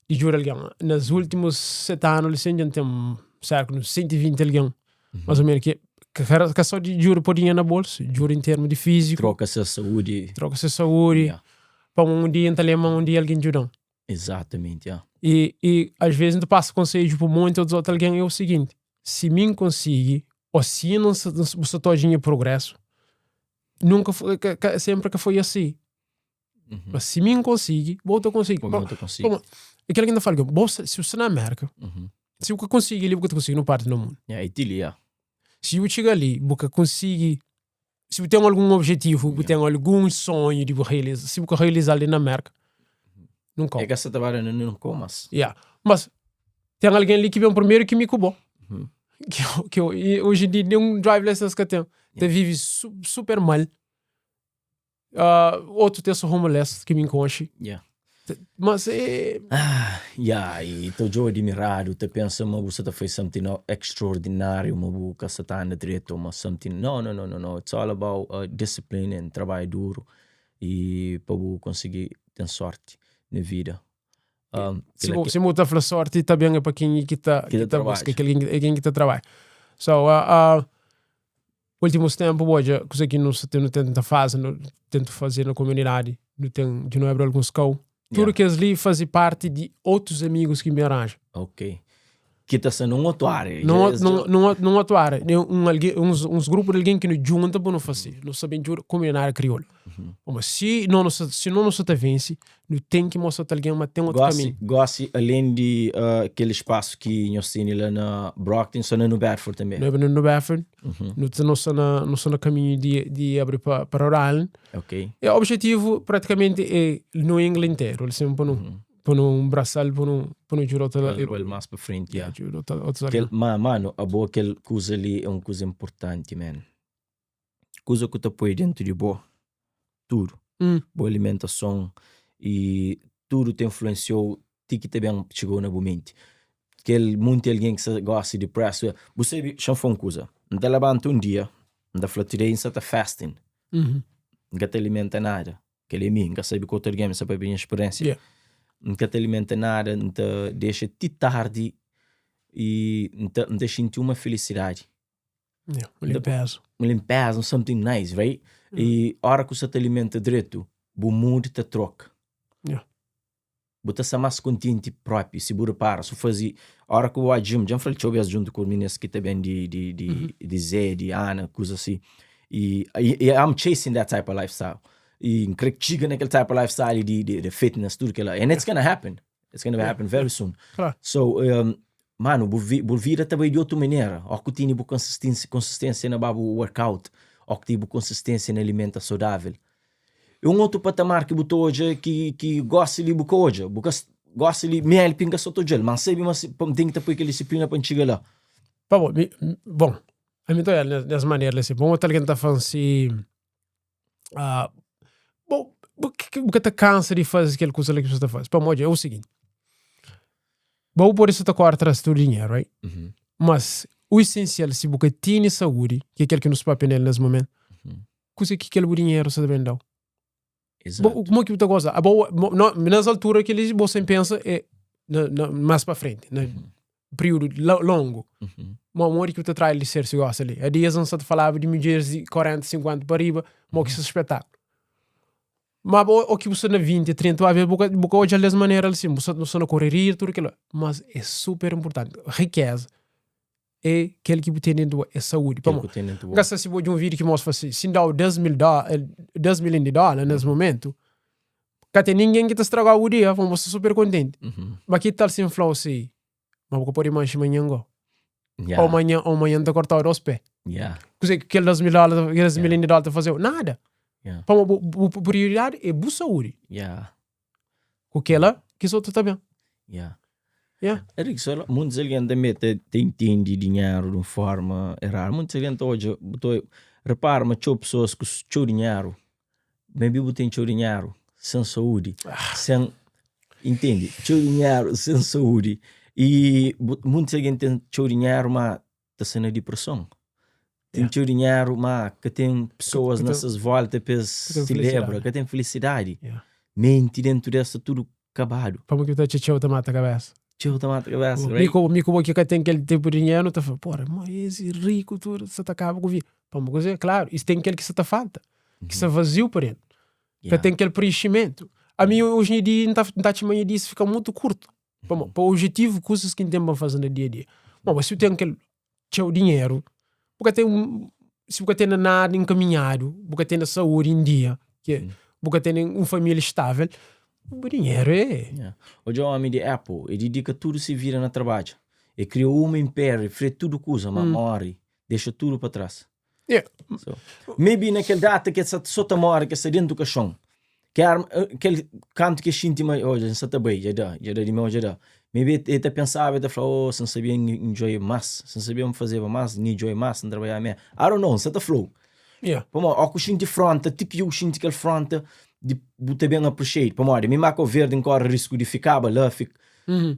de jurar alguém. Nos últimos 7 anos, assim, a gente tem cerca de 120 alguém, mais ou menos, que, que, que só de juro por dinheiro na bolsa, juro em termos de físico, Troca-se a saúde. troca-se saúde, Yeah. para um dia, então, lembra um dia alguém ajuda. Exatamente, yeah. E, e às vezes a gente passa conselho para muito outros outro alguém é o seguinte: se mim conseguir, ou se não se você está em progresso, nunca foi, que, que, sempre que foi assim. Uhum. Mas se mim conseguir, volta conseguir. Como eu te consigo. Como, aquilo que ainda falo, bolsa, se você na América, Uhum. se você conseguir ali, você consegue no parte do mundo. Yeah, e ti, yeah. Se eu chegar ali, você consegue, se você tem algum objetivo, você tem algum sonho de realizar, se você realizar ali na América, nunca. É que essa trabalha não, não comas. Yeah. Mas tem alguém ali que vem primeiro que me cubou. Uhum. Que, eu, que eu, e hoje em dia nenhum drive license que eu tenho. Te vive su, super mal. Outro tem só homeless que me enconche. Yeah. Mas é. Ah, yeah, e estou eu admirado, te pensa, mas você tá fez something extraordinário, mas você você tá na direita, mas something. No, no, no, no, no. It's all about discipline and trabalho duro e para você conseguir ter sorte na vida. Um, Se você se muda a sorte, também é para quem que tá Que que tá tá busca, trabalha. que quem que tá trabalha. So, últimos tempos, hoje, coisa que não se tem, não tenta fazer, não tento fazer na comunidade, não tem, de não abrir alguns cão. Tudo Yeah. que eles ali fazem parte de outros amigos que me arranjam. Ok. Ki ta sta nun otu área. Nun, ot- nun, nun, ot- nun otu área. Tem un algen, uns, uns grupu di algen ki nu djunta pa nu fase. Nu sa ben djuda kume na área kriolu. Pamodi si no nu sa, si no nu sa ta vense, nu ten ki mostra otu algen ma ten otu Gosi, kaminhu. gosi alén di uh, kel spasu ki nhos tene la na Brockton, sta na New Bedford tanbê. Nu na New Bedford, nu ta nu sta na nu sta na kaminhu di di abri pa pa Rhode Island. Ok. E objetivu pratikamenti é New England interu, assim, pa nu pa nu nbrasal, pa nu pa nu djuda otu Pa el más pa frenti, ya. djuda otu otus Kel, algen. ma, mano, abo kel kuza li é un kuza inportanti, man. Kuza ku ta poi dentu di bo, tudu. Mm. Bu alimentason i tudu ta influensiou ti ki ta ben txigou na bu menti. Kel munti algen ki sa gosta di press, bu sabi, xa-m fla un kuza, N ta labanta un dia, N ta fla today N sa ta fasting, Mm -hmm. N ka ta alimenta nada. Kel é mi, N ka sabe ku otu algen, mi sa pabia nha speriensia. Yeah. N ka ta alimenta nada, N ta dexa ti tardi i N ta, N ta xinti uma felisidadi. Yeah, un limpeza. Un limpeza, un something nice, right? I ora ku sa ta alimenta dretu, bu mood ta troka. Yeah. Bu ta sta más kontenti propi, si bu repara, su fazi, ora ku bu ba gym, dja N fla-l txeu bes djuntu ku minis ki ta ben di, di, di, di Zé, di Ana, kuza si. I, i I'm chasing that type of lifestyle. I N kre txiga na kel type of lifestyle di, di, di fitness, tudu kela. And it's gonna happen. It's gonna happen very soon. Claro. So, um, mano, bu, vi, bu vida ta bai di otu manera. Ó ku tini bu konsistência, konsistência na ba bu workout, ó ku tini bu konsistência na alimenta saudável. É un otu patamar ki bu ta odja ki, ki gosi li bu ka odja. Bu ka, gosi li mi LP N ka sa ta odja-l, ma N sabe ma si, pa N ten ki ta poi kel disiplina pa N txiga la. Pa bo, mi, bon, ami ta odja-l des manera li si, bon otu algen ta fla-m si, ah, bo, bu bu ka ta kansa di faze kel kuza la ki bu sa ta faze. Pamodi é o siginti, bo bu pode sa ta kore tras tudu dinheru, right? Mas o esensial si bu ka tene saúdi, ki é kel ki nu sta papia nel nes momentu, Kuzê ki kel bu dinheru sa ta ben da-u? Exato. Bo, como ki bu ta goza? Abo, mo, no, nes altura ki li bo sem pensa é na, na, mais pa frente, na período longo. Mo, modi ki bu ta trai alicerce gosta li? Há dias N sa ta falaba di mudjeres di 40, 50 pa riba, mo ki sa espetáculo. Ma bo, o ki bu sta na 20, 30, às vezes bu ka, bu ka odja-l des manera li sim, bu sta, bu sta na correria, tudo kila. Mas é super importante. Riqueza é kel ki bu ten dentu bo, é saúdi. Kel Pamodi, ku ten dentu bo. N ka sa si bu odja un vídeo ki mostra si, si N da-u 10 mil dó, 10 milhon di dóla nes momentu, ka ten ningen ki ta straga-u bu dia, pamodi bu sta super kontenti. Ma ki tal si N fla-u si, ma bu ka pode manxe manhan go? Yeah. Ou manhan, ou manhan N ta korta-u dos pé. Yeah. Kuzê ki kel 10 mil dóla, kel 10 Yeah. milhon di dóla ta faze-u? Nada. Yeah. Pamodi bu, bu, bu prioridadi é bu saúdi. Yeah. Ku kela, kes otu ta ben. Yeah. Yeah. Eric, só muitos algen tanbê ta, ta intende dinheru di un forma eradu. Muitos algen ta odja, bu ta repara ma txeu pesoas ku txeu dinheru, maybe bu ten txeu dinheru sen saúdi, sen, intende? Txeu dinheru sen saúdi. I bu, muitos algen ten txeu dinheru ma ta sta na dipreson. Ten txeu dinheru, ma ka ten pesoas na ses volta pa es selebra, ka ten felisidadi. Menti dentu des sta tudu kabadu. Pamodi ki bu ta atxa txeu ta mata kabesa? Txeu ta mata kabesa, right? Mi ku mi ku bo ki ka ten kel tipu di dinheru, nu ta fla, pora, ma es e riku tudu, sa ta kaba ku vida. Pamodi kuzê? Klaru, is ten kel ki sa ta falta, ki sta vaziu pa dentu, ka ten kel preenximentu. Ami oji em dia, N ta atxa ma nha dia fika mutu kurtu. Pamodi pa objetivu, kuzas ki N ten pa N faze na dia a dia. Bon, ma si bu ten kel txeu dinheru, bu ka ten, si bu ka tene nada enkaminhadu, bu ka tene saúdi em dia, ke bu ka tene un família estável, bu dinheru é. Yeah. Odja omi di Apple, e didika tudu se vida na trabadja. E kria uma impériu, e fre tudu kuza, ma móre, dexa tudu pa tras. Yeah. So, maybe na kel data ki el sa so ta móre, ki el sta dentu kaxon, ki arma, kel kantu ki el xinti ma, odja, N sa ta bai, dja da, dja da di meu, dja da. Maybe el ta pensaba, el ta fla, oh, si N sabia N enjoy más, si N sabia N fazeba más, N enjoy más, N trabadjaba mé. I don't know, N sa ta fla-u. Yeah. Pamodi, ó ku xinti fronta, ti ki dja bu xinti kel fronta, di bu ta ben appreciate. Pamodi, mi ma Kau Verdi N kóre risku di fikaba la, fik,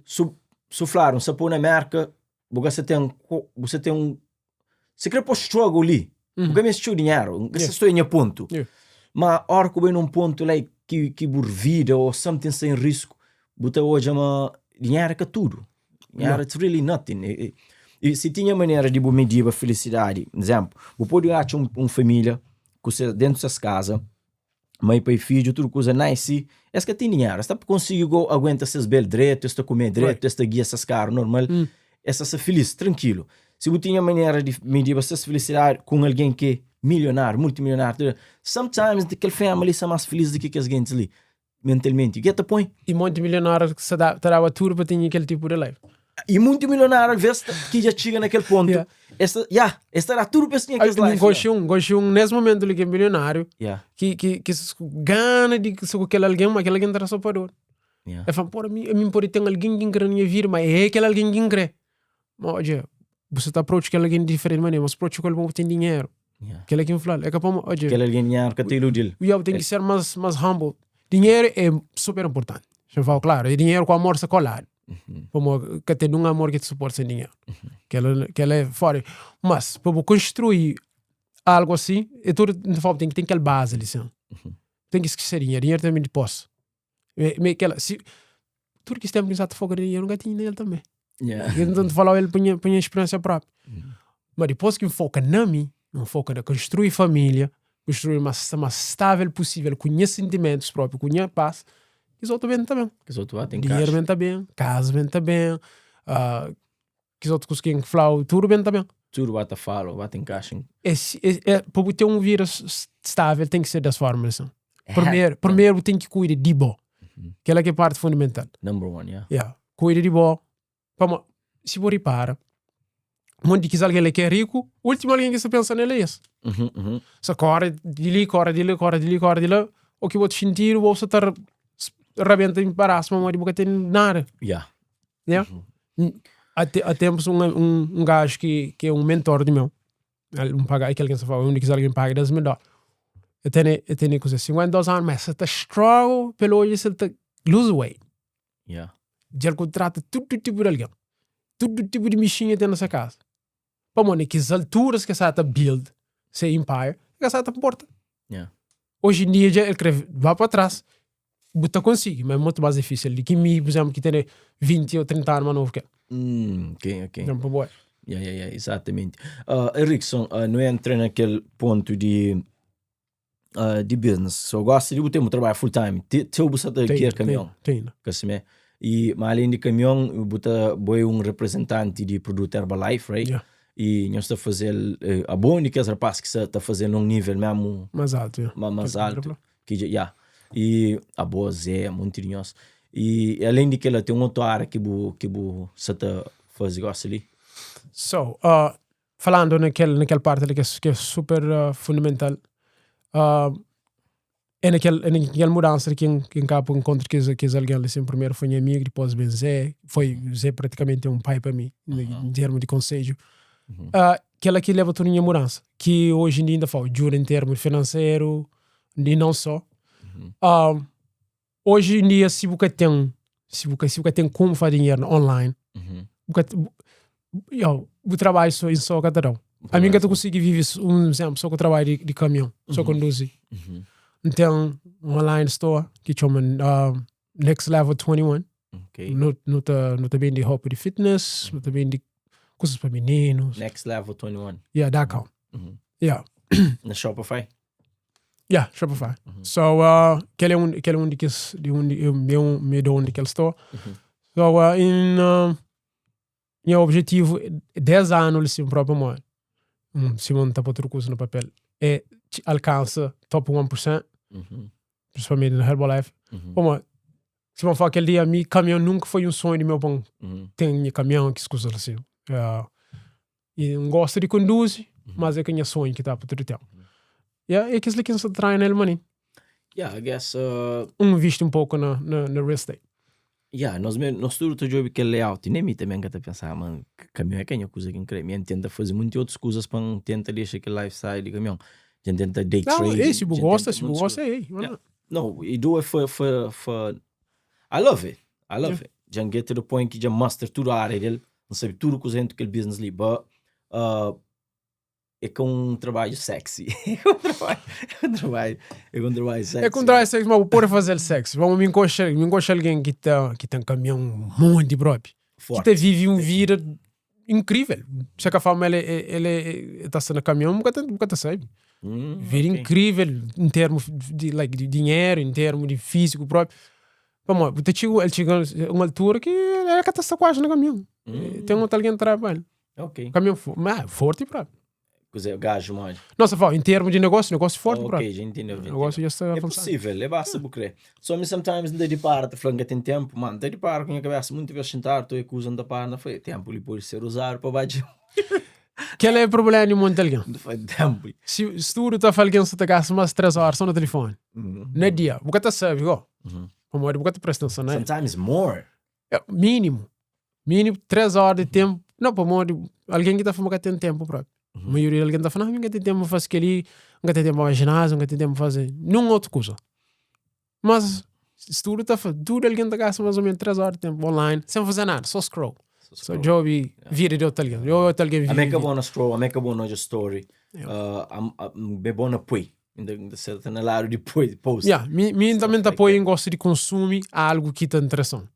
su, su fladu, N sa pô na Mérka, bu ka sa ten, bu sa ten un Si kre pô struggle li, bu ka meste txeu dinheru, N ka sta stoi nha pontu. Ma ora ku bai na un pontu like ki ki bu vida ou something sta en risku, bu ta odja ma dinheru é ka tudu. Dinheru it's really nothing. E, e si tinha manera di bu midiba felisidadi, izénplu, bu pode atxa un, un família ku se dentu ses kaza, mãe, pai, fidju, tudu kuza nice, es ka ten dinheru, es ta konsigi go aguenta ses bel dretu, es ta kume dretu, es ta gia ses karu normal. Es ta sta filis, trankilu. Si bu tinha manera di midiba ses filisidadi ku un algen ki é milionáriu, multimilionáriu, sometimes kel family sta más filis di ki kes gentis li, mentalmenti. Get the point? I monti milionáriu ki sa ta daba tudu pa tinha kel tipu di life. I monti milionáriu alvês ki dja txiga na kel pontu, Yeah. es ta, ya, es ta da tudu pa es tinha kes Mi life. konxe un, konxe un nes momentu li ki é milionáriu, Yeah. ki, ki, ki gana di sta ku kel algen, ma kel algen ta da so pa dor. Yeah. El fla, pora, mi, mi pode ten algen ki N kre na nha vida, ma é kel algen ki N kre. Ma odja, bu sa ta approach kel algen di diferenti manera, mas approach ku el pa bu ten dinheru. Yeah. Kel-la ki N fla-l, é ka pamo, odja. Kel algen dinheru ka ta iludi-l. Ya, bu ten ki ser mas, mas humble. Dinheru é super importanti. Xa N fla-u klaru, é dinheru ku amor sta koladu. Pamo ka ten nun amor ki ta suporta sen dinheru. Kel-la, kel-la é fora. Mas, pa bu konstrui algu asi, é tudu, N ta fla-u, ten ki ten kel bazi li sin. Ten ki skese dinheru, dinheru ta ben dipôs. Me, me aquela, se, tudo que esse tempo que está foca de dinheiro, nunca tinha nele também. Yeah. Então, te falar ele para minha, minha experiência própria. Mas depois que foca na mim, não foca na construir família, construir uma mais estável possível, com meus sentimentos próprios, com minha paz, os outros bem também. Os outros lá tem Dinheiro caixa. bem também, casa bem também, que os outros conseguem falar, tudo bem também. Tudo bate fala, bate em caixa. Esse, é, é, para ter um vida estável tem que ser dessa forma. Assim. Primeiro, primeiro tem que cuidar de bom. Aquela que é a parte fundamental. Number one, yeah. Yeah. Cuida de bom. Como, se você repara, um monte de que alguém que é rico, o último alguém que você pensa nele é esse. Você corre de ali, corre de ali, corre de ali, corre de lá, o que você sentir, você tá rebenta em embaraço, mas não tem nada. Yeah? Há, te, há tempos um, um, um gajo que, que é um mentor de meu, um paga, aquele que você fala, onde quiser alguém paga 10 mil dólares. Eu tenho coisa, 52 anos, mas você está struggle pelo hoje, você está lose weight. Já ele contrata todo tipo de alguém. Todo tipo de mexinha tem nessa casa. Pá, mano, que as alturas que essa tá build, se empire, que essa tá porta. Hoje em dia já ele quer vá para trás, botar consigo, mas é muito mais difícil. De que mim, por exemplo, que tem 20 ou 30 anos mais novo que ele. Ok, ok. Então, boa. Yeah, exatamente. Erickson, não entra naquele ponto de business. Só gosta de ter um trabalho full time. Teu você tá guiar caminhão. Tem. Kasi me. E, mas além de caminhão, bota boi um representante de produto Herbalife, right? Yeah. E nós está fazer a bom de que as rapazes que está fazendo um nível mesmo mais alto, yeah. Mais Que alto. Que já, yeah. E a boa Zé, muito de nós. E além de que ela tem outra área que bu você tá faz gosta ali. So, falando naquele parte ali que é super fundamental, é naquele mudança que em capo encontro que alguém ali, assim, primeiro foi meu amigo, depois vem Zé, foi Zé praticamente um pai para mim, em termos de conselho. Aquela que leva toda a minha mudança, que hoje em dia ainda falo, juro em termos financeiro e não só. Hoje em dia, se você tem como fazer dinheiro online, você, yo, o trabalho só em só cada um. A mim que eu consigo viver, um exemplo, só com o trabalho de caminhão, só conduzir. Então, um online store que chama Next Level 21. No, no também de roupa de fitness, no também de coisas para meninos. Next Level 21. Yeah, dot com. Yeah. Na Shopify? Yeah, Shopify. So, aquele é um de que de um de meu me dou onde que ele estou. So, meu objetivo 10 anos assim próprio modo. Se monta para outro curso no papel é alcança top 1%, principalmente na Herbalife. Como se não for aquele dia, mi caminhão nunca foi um sonho de meu bom. Tem minha caminhão que escusa assim. E não gosto de conduzir, mas é que minha sonho que tá para todo tempo. Yeah, é que isso que se trai nele, maninho. Yeah, I guess. Um visto um pouco na real estate. Yeah, nós tudo tá jogo aquele layout. Nem mim também que tá pensar, mano, caminhão é que é coisa que incrível. Minha tenta fazer muitas outras coisas para tenta deixar aquele lifestyle de caminhão. A gente tenta day Não, trade. ei, se você gosta, tenta se você muitas gosta, coisas. ei. Yeah. No, we do it for I love it. I love it. Já get to the point que já master tudo a área dele, não sabe tudo que dentro aquele business ali, but é com um trabalho sexy. É com um trabalho sexy. É com trabalho sexy, mas pode fazer sexy. Vamos me encoxa alguém que tem um caminhão muito próprio. Que Forte. te vive uma vida incrível. Se a forma ele está sendo caminhão, nunca te sabe. Vida incrível em termos de, like, de dinheiro, em termos de físico próprio. Pamodi bu ta txiga, el txiga un altura ki el ka ta sta kuazi na kamion. Ten otu algen ta pa el. Ok. Kamion fo, ma forti propi. Kuze, gaju modi? Não, sa fala, em termos de negócio, negócio forte Ok, propi. já entendeu, já Negócio entendeu. já sta É avançado. possível, é basta bu kre. Só mi sometimes N ta dipara ta fla N ka ten tempu, ma N ta dipara ku nha kabesa munti bes xintadu ta oi kuza N ta para N ta fla tempu li pode ser uzadu pa ba dja. Kel é problema di monti algen. N ta fla tempu li. Si studu ta fla algen sa ta gasta mas 3 horas só na telefoni. Na dia, bu ka ta sabe go. Pamodi bu ka ta presta atenson na el. Sometimes more. É, mínimo. Mínimo 3 horas di tempu. Não, pamodi algen ki ta fla ma ka ten tempu propi. Maioria di algen ta fla, não, mi ka ten tempu pa fasi kel-li, N ka ten tempu pa bai ginásio, N ka ten tempu pa faze ninhun otu kuza. Mas studu ta fla, tudu algen ta gasta mais ou menos 3 horas di tempu online, sen faze nada, só scroll. Só djobi vida di otu algen, djobi otu algen Ami é vive. ka bom na scroll, ami é ka bom na odja story. Uh, am- é bom na poi. Inda inda sa ta na ladu di poi, post. Yeah, mi, mi Stuff também ta like poi that. N gosta di konsumi algu ki ta interesan,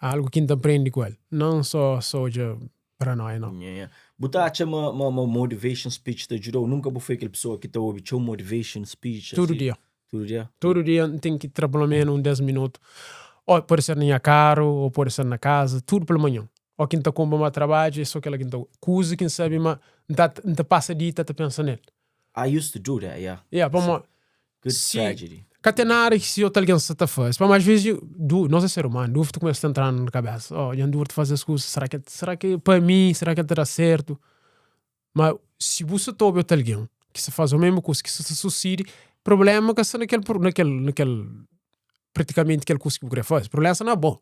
algu ki N ta prendi ku el, não só só odja paranoia não. Yeah, yeah. Bu ta atxa ma, ma, ma motivation speech ta djuda-u? Nunka bu foi kel pessoa ki ta obi txeu motivation speech? Tudu Asi? dia. Tudu dia? Tudu dia N ten ki tra pelo menu un 10 minutu. Ou pode ser na nha karu, ou pode ser na kaza, tudu pela manhan. Ó ki N ta konba ma trabadju, é só kela ki N ta kuza ki N sabe ma N ta N ta pasa dia ta ta pensa nel. I used to do that, yeah. Yeah, pamodi Good si tragedy. ka ten nada ki si otu algen sa ta faze. Pamodi às vezes du nos é ser humanu, dúvida kumesa ta entra-nu na kabesa. Oh, dja N dura ta faze es kuza, sera ki sera ki pa mi, sera ki el ta da sertu? Ma si bu sa ta obi otu algen ki sta faze omesmu kuza, ki sta ta susidi, prubléma ka sta na kel na kel na kel pratikamenti kel kuza ki bu kre faze, prubléma sta na bo.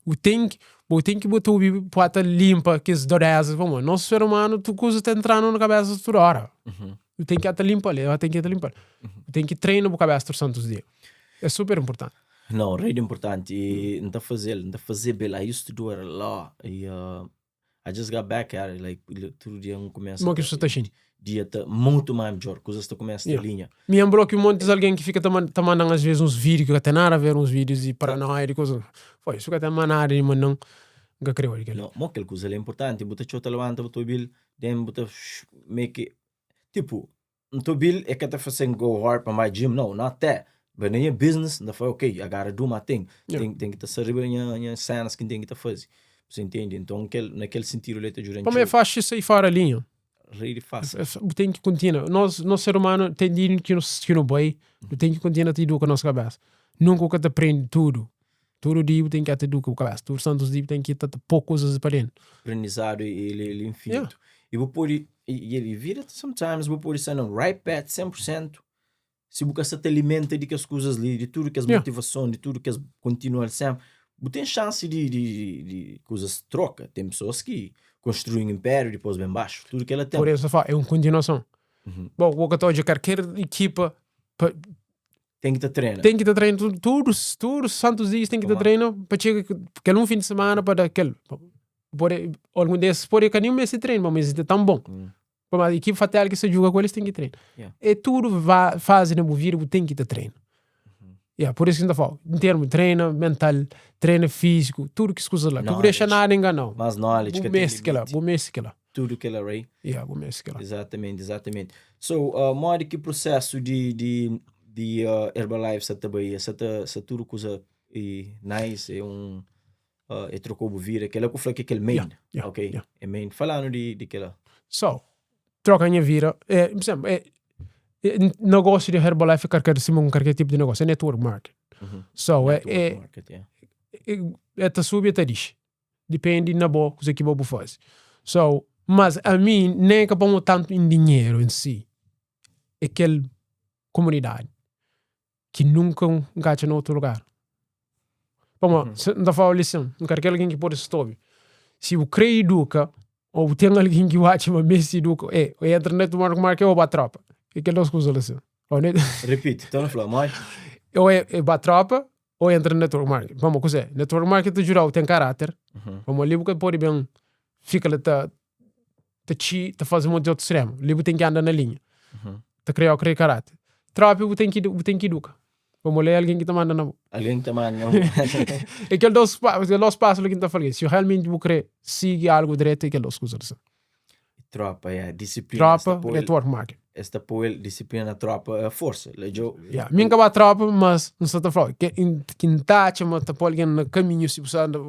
Bu ten ki bu ten ki bu ta obi bu ata linpa kes dodezas pamodi nos ser umanu tudu kuza ta entra-nu na kabesa tudu ora. Bu ten ki ata linpa-l, el ten ki ata linpa-l. Bu ten ki treina bu kabesa tudu santus dia. É super inportanti. Não, rei di inportanti e N ta faze-l, N ta fazeba el, I used to do it a lot e uh, I just got back at it, like, tudu dia N kumesa Mo ki su ta xinti? Dia ta mutu más midjor, kuzas ta kumesa ta Yeah. linha. Mi N blokia un monti di algen ki fika ta ta mandan as vezes uns vídiu ki ka ten nada a ver, uns vídius di paranoia di kuza. Foi, su ka ten más nada di mandan, N ka kre odja kel-li. No, mo kel kuza li é inportanti, bu ta txeu ta labanta bu ta obi-l, den bu ta make tipo, N ta obi-l e ka ta fase-m go hard pa N bai gym, no, not that. But na nha business, N ta fla, ok, I gotta do my thing. Yeah. Ten, ten ki ta sta riba nha, nha cenas ki N ten ki ta faze. Você entende? Então, kel, na kel sentidu li ta djuda-m Pamodi é txeu. faxi sai fora linha. Rei di fásil. É Bu ten ki kontinua. Nos, nos ser humano ten dia ki nu, ki nu bai, nu ten ki kontinua ta iduka nos kabesa. Nunka bu ka ta prende tudu. Tudu dia bu ten ki ta iduka bu kabesa. Tudu santus dia bu ten ki ta ta pô kuzas pa dentu. Aprendizadu ele, ele é infinito. Yeah. E bu pode, e, e vida sometimes bu pode sta na right path 100% si bu ka sta ta alimenta di kes kuzas li, di tudu kes Yeah. motivason, di tudu kes kontinua sempre, bu ten chance di, di, di, di kuzas troka. Ten pessoas ki konstrui un império dipôs ben baxu, tudu ki ela ten. Por isso eu falo, é uma continuação. Uhum. Bom, bu ka ta odja kalker ekipa pa, Ten ki ta trena. Ten ki ta treina tudu, tudu, tudu santos dias ten ki ta Toma. treina pa txega kel un fin di semana pa da kel. Pode, algun des pode ka nin meste treina, ma es é tão bom. Mm. Pamodi ekipa fatel ki sa juga ku elis ten ki treina. Yeah. É tudu va, fase na bu vida bu ten ki ta treina. Uhum. Yeah, por isso ki N ta fala, em termo de treina mental, treina físico, tudu ki kusa la. Ka bu dexa Knowledge. nada enganau. Mas knowledge Bu ka ten meste kela, limite. bu meste kela. Tudu kela, right? Yeah, bu meste kela. Exatamente, exatamente. So, uh, modi ki prosesu di, di, di uh, Herbalife sa ta bai? Sa ta, sa tudu kuza e nice, é un uh, é trocou bu vida, kela ku fla ki é kel main, Yeah, yeah, ok? yeah. É main. Falando di, di kela. So, troca nha vida, é, por exemplo, é, é, negócio de Herbalife é qualquer, sima com qualquer tipo de negócio, é network marketing. Uhum. So, é, Network é, market, yeah. é, é ta subi, é ta dixi. Depende na bo, kuza ki bo bu faze. So, mas a mi nem é ka pamo tanto em dinheiro em si. É kel comunidade ki nunka N ka atxa na otu lugar. Pamo, Uhum. se N ta fala li sin, N ka kel algen ki pode stobi. Si bu kre iduka, ou bu ten algen ki bu atxa ma meste iduka, e, ou entra na network marketing ou ba tropa. É kel dos kuza li sin. Ou ne- Repite, então não fala, modi? ou é, é ba tropa, ou entra na network marketing. Pamo, kuzé? Network marketing ta djuda-u ten karáter. Uhum. Pamo, li bu ka pode ben fika la ta ta txi, ta faze monti otu stremu. Li bu ten ki anda na linha. Uhum. Ta kria-u kria karáter. Tropa bu ten ki bu ten ki iduka. Pamo li é algen ki ta manda na bo. Algen ki ta manda na bo. É kel dos pa, kel dos pasu li ki N ta fala. Si realmenti bu kre sigi algu dretu, é kel dos kuza li. Tropa, yeah. Disiplina. Tropa, network marketing. Es ta poi el disiplina na tropa a forsa. La djo. Yeah. Mi nka ba tropa, mas N sa ta fla, ke ki N ta atxa ma ta poi algen na kaminhu si bu sta na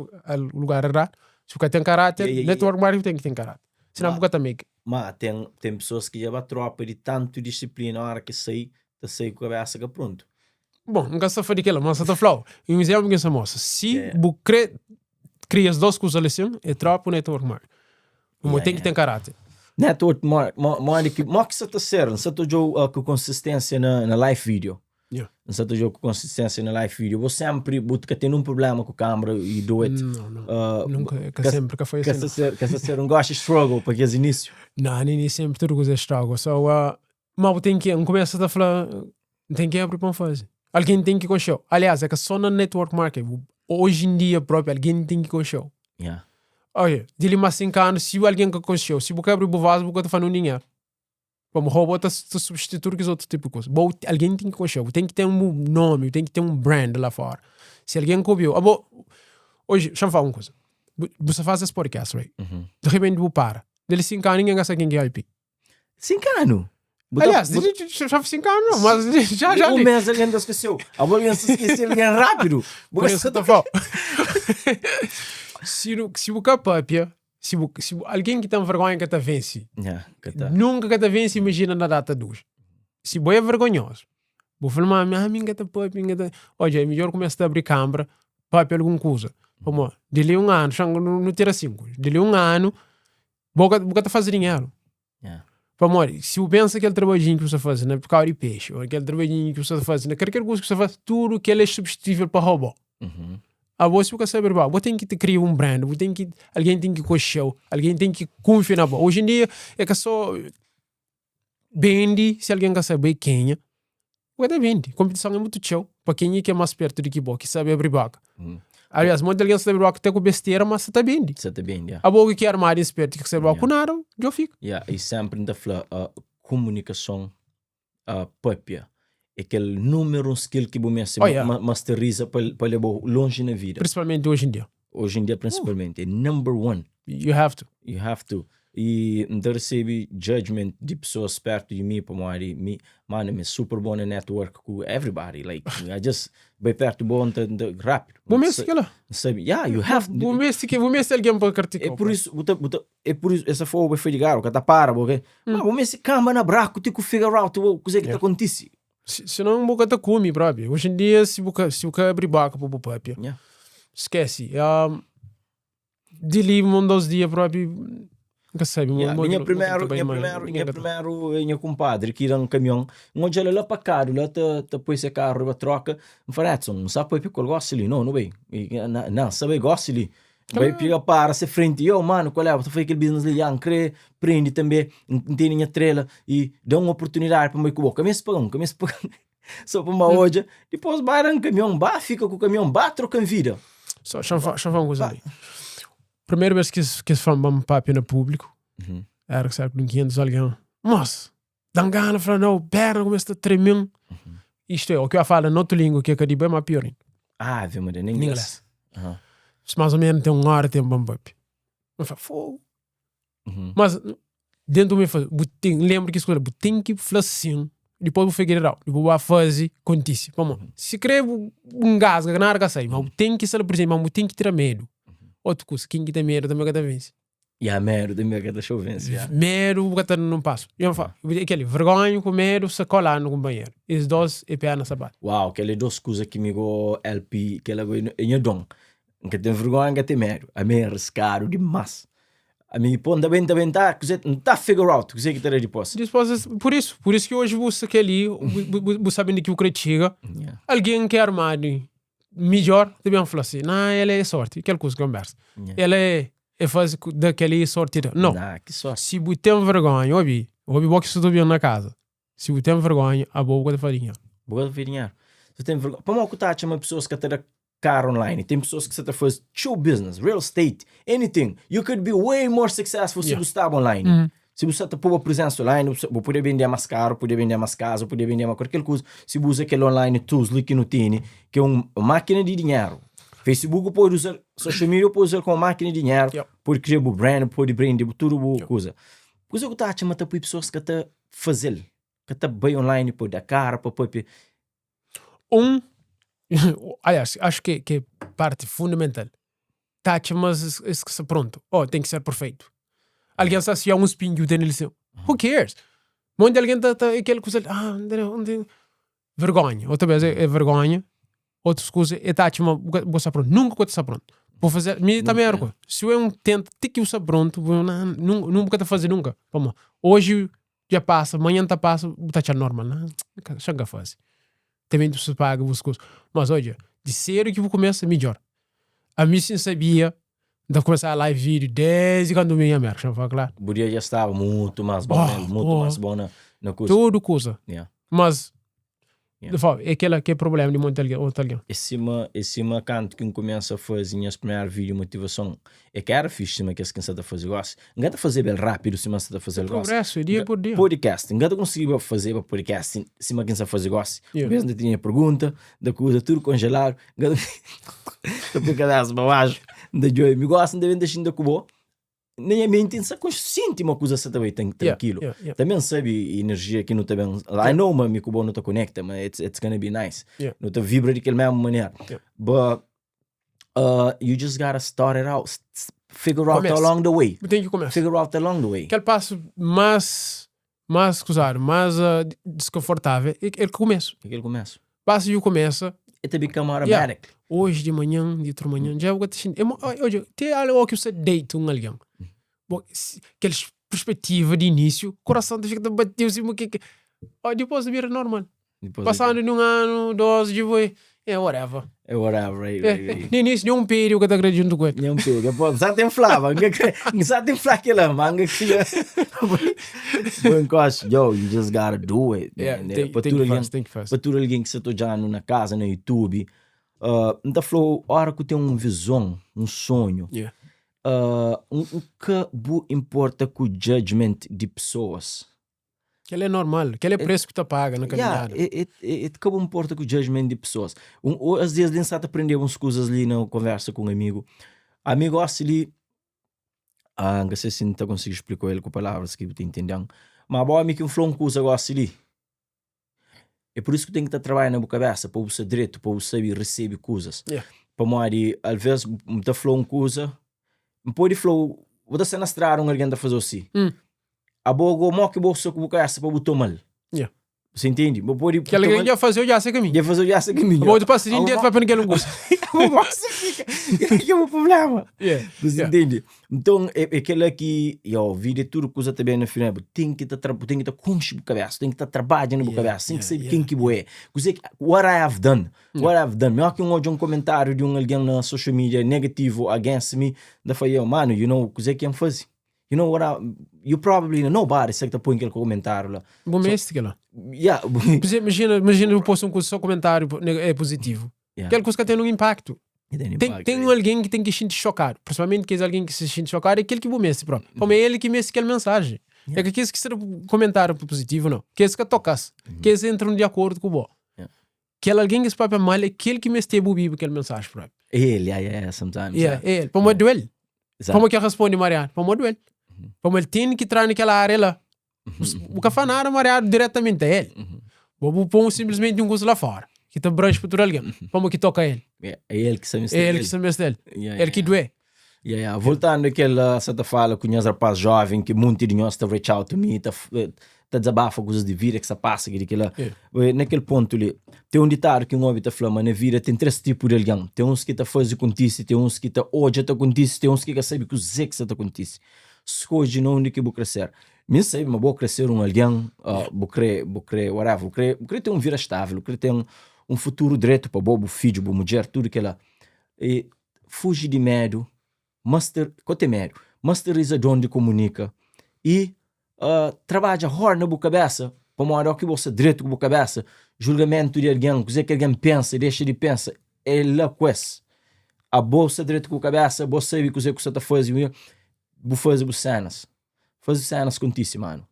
lugar eradu, si bu ka ten karáter, Yeah, yeah, yeah. network marketing bu ten ki ten karáter. Sinon bu ka ta make. Ma ten ten pessoas ki dja ba tropa di tantu disiplina ora ki sai, ta sai ku kabesa ka prontu. Bon, N ka sta fla di kila, ma N sa ta fla-u un izénplu ki N sa mostra. Si Yeah, yeah. bu kre kria es dos kuza li sin, é tropa ku network marketing. Mo ten ki ten karáter. Network marketing, modi ki, mo ki sa ta ser? N sa ta odja-u uh, ku konsistênsia na, na live video. Yeah. N sa ta odja-u ku konsistênsia na live video. Bo sempri, bu ka ten un problema ku câmara e do it. Não, não. Uh, Nunca, ka ka- sempre, ka foi Ka assim. sa Não, ser, ka sa ser um gosta struggle pa kes início. não nem sempre tudo coisa é struggle. So, uh, mas bu ten ki, N começa ta fla, N ten ki abri pa N faze. Alguém tem ki konxe-u. Aliás, é ka só na network marketing. Hoje em dia próprio, alguém tem ki konxe-u. Yeah. Oye, di li más 5 anu, si algen ka konxe-u, si bu ka abri bu vaz, bu ka ta fla nun dinheru. Pamodi robô ta ta substitui tudu kes otu tipu di kuza. Bo, algen ten ki konxe-u, bu ten ki ten un nomi, bu ten ki ten un brand la fora. Si algen ka obi-u, abo, oji, xa-m fla un kuza, bu bu sta faze es podcast, right? Di repenti bu para, di li 5 anu ningen ka sabe ken ki é IP. 5 anu? Bu ta- Aliás, bu- já 5 anos não, mas já já Um li. mês alguém te esqueceu. Abo alguém se esqueceu alguém rápido. Bu Por isso que eu tô falando. Se nu- se bu ka papia, se bu, se bu, alguém que tem vergonha que ta vence. Yeah, que tá. Nunca que ta vence, imagina na data de hoje. Se bu é vergonhoso, bu fala, mami, ah, minha ta papia, minha ta... Olha, é melhor começar a abrir câmara, papia alguma coisa. Vamos, de ali um ano, não, não tira cinco. De ali um ano, bu ka, bu ka ta fazer dinheiro. Yeah. Pamodi, si bu pensa kel trabadjinhu ki bu sta faze na kau di pexi, ô kel trabadjinhu ki bu sta faze na kalker kuza ki bu sta faze, tudu kel é substituível pa robô. Abo si bu ka sabe riba, bu ten ki kria un brand, bu ten ki, algen ten ki konxe-u, algen ten ki kunfia na bo. Oji en dia é ka sô bende si algen ka sabe kenha, Bu ka ta bende. Kompetison é mutu txeu pa kenha ki é más pertu di ki bo, ki sabe abri boka. Aliás, monti algen sa ta abri boka te ku bestera, ma sa ta bende. Sa ta bende, ya. Abo ki armadu di spertu ki ka sabe boka ku nada, djo fika. Ya, i sempri N ta fla, komunikason, papia, é kel númeru un skill ki bu meste Oh, ya. masteriza pa leba-u lonji na vida. Prinsipalmenti oji en dia. Oji en dia prinsipalmenti, é number one. You have to. You have to. I N ta resebe judgment di pesoas pertu di mi pamodi mi, mano, mi é super bon na network ku everybody. Like, I just bai pertu bo, N ta, N ta rápidu. Bu meste kila. N sabe, yeah, you have to. Bu meste ki, bu meste algen pa kartika. É por isso, bu ta, bu ta, é por isso, essa fogo bai fadigar, ka ta para, bo ke. Ma bu meste kamba na braku ti ku figure out o kuze ki ta Yeah. kontise. Si, senão bu ka ta kumi propi. Hoje em dia, si bu ka, si bu ka abri boka pa bu papia, Yeah. skese. Um, di li un dos dia propi, N ka sabe. Yeah, mo- minha mo- primeiro, mo- minha mo- primeiro, ninguém minha ka ta- primeiro, eh, minha compadre que era um caminhão, um hoje lá para cá, lá tá tá pôs esse carro riba troca, me falei, Edson, não sabe pôr porque eu gosto ali, não, não bem. E, não, não, sabe gosto ali. Vai piga para se frente, eu mano, qual é? Você foi aquele business ali, ah, crê, prende também, não tem minha trela e dá uma oportunidade para me com boca, caminho pagar um, caminho pagar só para uma hoje, depois vai um caminhão, bah, fica com o caminhão, bah, troca em vida. Só, deixa eu falar uma coisa ali. Primeira vez que que eles falam papo na público, era que sabe, com 500 alguém. Mas, dá gana, fala, não, perna começa a tremer. Isto é, o que eu falo na outra língua, que é que é mais pior ainda. Ah, vê, mas em Em inglês. inglês. Se mais ou menos tem uma hora, tem um bump. Eu falo, fogo. Mas, dentro do meu, bu tem, lembro que escola, bu tem que falar sim, depois bu figueira, depois bu fazer contice. Vamos, se crê um gás, que nada que sai, mas bu tem que ser presente, mas bu tem que tirar medo. Outra coisa, quem que tem medo também que tá vence. E a medo também que tá vence. Yeah. Medo, bu tá num passo. Eu falo, aquele vergonha com medo, se colar no companheiro. Esses dois é pé na sapato. Uau, aquele duas coisas que me go LP, que ela go em dom. Que tem vergonha, que tem medo. A mim é arriscado demais. A mim, pô, ainda bem, ainda bem, tá, que não tá figure out, que que terá depois. Depois, por isso que hoje você quer ali, você sabendo que o critica, Yeah. alguém quer armar melhor, também fala assim, não, ela é sorte, aquela coisa que conversa. Yeah. Ela é, é faz daquele sorte. Não, Nah, que sorte. se você tem vergonha, ouvi, ouvi bom que você está na casa. Se você tem vergonha, a boca de farinha. Boa de dinheiro. Você tem vergonha. Para que tá chama pessoas que até carro online. Tem pessoas que você tá faz show business, real estate, anything. You could be way more successful se Yeah. você estava online. Se você tá pôr a presença online, você poder vender mais caro, poder vender mais casa, poder vender mais qualquer coisa. Se você usa aquele online tools ali que não tem, que é uma máquina de dinheiro. Facebook pode usar, social media pode usar como máquina de dinheiro, Yeah. pode criar o brand, pode vender tudo boa coisa. Coisa que tá chama tá pessoas que tá fazer. ka ta bai online pa da kara pa papia. Um, aliás, acho que, que parte fundamental. Ta atxa ma es, es ka sta pronto. Oh, tem que ser perfeito. Alguém sta associa um spinho tem nele assim. Who cares? Monte alguém ta, ta aquele coisa, ah, não tem, não tem. Vergonha. Outra vez é, é vergonha. Outras coisas, é ta atxa ma bu ka, bu ka sta pronto. Nunca bu ta sta pronto. Vou fazer, mi também era coisa. Se eu um tento, tem que estar pronto, bu, não, não, não ta fazer nunca. Pamo, hoje dja pasa, manhan ta pasa, bu ta atxa normal, na, xa N ka faze. Também tu paga bus kusa. Mas odja, di sedu ki bu kumesa, midjor. Ami si N sabia, N ta kumesa live video desdi kantu mi nha Merka, xa N fala klaru. Bu dia dja staba mutu mas bon, Oh, mutu oh. mas bon na, na kusa. Tudu kusa. Yeah. Mas, Yeah. de fala, é kela ki é problema di monti algen, otu algen. É sima, é sima kantu ki N kumesa faze nhas primeru vídeo motivason, é ka éra fixi sima kes ki N sa ta faze gósi. N ka ta fazeba el rápidu sima N sa ta faze-l gósi. Progresu, é dia por dia. Podcast, N ka ta konsigiba fazeba podcast sima ki N sa faze gósi. Yeah. Un bês N ta tinha pergunta, N ta kuza tudu konjeladu, N ka ta ta poi kabésa pa baxu, N ta djobe. Mi gósi N ta ben ta xinta ku bo. Na nha menti N sta konsienti ma kuza sa ta bai trankilu. Yeah, yeah, yeah. Tanbe N sabe enerjia ki nu ta ben. I know ma mi ku bo nu ta konekta, ma it's, it's gonna be nice. Yeah. Nu ta vibra di kel mésmu manera. Yeah. But uh, you just gotta start it out. Figure out Começa. along the way. Bu ten ki kumesa. Figure out along the way. Kel pasu más, más kuzadu, más uh, deskonfortável é el kumesu. Aquele começo. Basta di kumesa, It become automatic. Oji di manhan, di outro manhan, dja bu ka ta xinti. É mo- oi, odja, te algo ki bu sta deita un algen. Bo, si- kel perspectiva di início, coração ta fika ta bateu sima ke ke. Ó, dipôs bira normal. Depois Passando de um ano, dois, de boi, é whatever. É whatever, right, É, right, right. no início, nenhum pediu que ta kre junto com ele. Nham pega, pô, só tem flava, só tem flava aquela manga que Bom encosto, yo, you just gotta do it. Yeah, man. tem, Pa tem tudo que alguém, faz, tem que faz. pa tudo alguém que se tá olhando na casa, no YouTube, uh, não tá falou, hora que tem um visão, um sonho, Yeah. uh, um, um que bu importa com o judgment de pessoas. Que ele é normal, que ele é preço que tu paga na Yeah, caminhada. it, it, it que bu importa com o judgment de pessoas. Um, ou, às vezes, nem sabe aprender umas coisas ali na conversa com um amigo. Amigo, assim ali, ah, não sei se não consigo explicar ele com palavras que você entendendo. Mas bom, amigo, que falou uma coisa agora ali. É por isso que tem que estar trabalhando na boa cabeça, para você direito, para você saber receber coisas. Yeah. Para morrer, às vezes, me tá falando uma coisa, me pode falar, vou estar sendo estrada um alguém tá fazer assim. Hum. A boa, mo que bolsa com a cabeça para botar mal. Yeah. Você entende? Mas pode Que alguém já fazer, eu já sei caminho. Já fazer já sei caminho. Vou te passar de dentro, vai para ninguém não gosta. Você fica. Que é o problema. Yeah. Você Yeah. entende? Então, é, é aquela que, yo, vida é tudo coisa também no final. Tem que estar tem que estar com a cabeça, tem que estar trabalhando na Yeah, cabeça, tem que yeah, saber yeah. quem que você é. Você, what I have done, what I have done. Melhor que um hoje um comentário de um alguém na social media negativo against me, da falei, yo, mano, you know, o que é que eu faço? You know what I, you probably know nobody sei que tá põe aquele comentário lá. Bom mestre que lá. Yeah. Por exemplo, Imagina, imagina eu posto um coisa, só comentário é positivo. Yeah. Aquela coisa que tem um impacto. Tem Tem, impacto, tem é. alguém que tem que se sentir chocado. Principalmente que é alguém que se sente chocado é aquele que mestre próprio. Como é ele que mestre aquela mensagem. É que aqueles que ser comentário positivo, não. Que esse que tocasse. Que esse entram de acordo com o bom. Yeah. Aquele alguém que se papia mal é aquele que mestre o aquela mensagem próprio. Ele, yeah, yeah, sometimes. Yeah, é ele. Para duel. Exato. Como que responde Mariano? Para duel. Como ele tem que entrar naquela área lá. O que faz nada Mariano diretamente a ele. Vou pôr simplesmente um curso lá fora. Que tá branco para todo alguém. Como que toca ele. Yeah, É ele que sabe É ele que se mestre dele. Yeah, Ele que doe. Yeah, yeah. Voltando àquela certa fala com os rapaz jovem que muito de nós está reach out to me, tá, tá desabafa coisas de vida que se passa, que aquela, Yeah. Eh, Naquele ponto ali, tem um ditado que um homem tá falando, mas na vida tem três tipos de alguém. Tem uns que tá fazendo acontece, tem uns que tá hoje tá acontece, tem uns que sabe que o zé que tá acontece. Escolhe não onde que vou crescer. Me sabe, mas vou crescer um alguém, uh, vou crer, vou crer, whatever, vou crer, vou crer ter um vida estável, vou crer ter um, um futuro direto para bobo, filho, boa mulher, tudo que lá. E fuge de medo, master, qual tem medo? Masteriza de onde comunica e uh, trabalha hard na boa cabeça, para uma hora que você direito com a cabeça, julgamento de alguém, coisa que alguém pensa, deixa de pensar, é lá com esse. A bolsa direito com a cabeça, você sabe que você está fazendo, vou fazer cenas. Fazer cenas contigo, mano.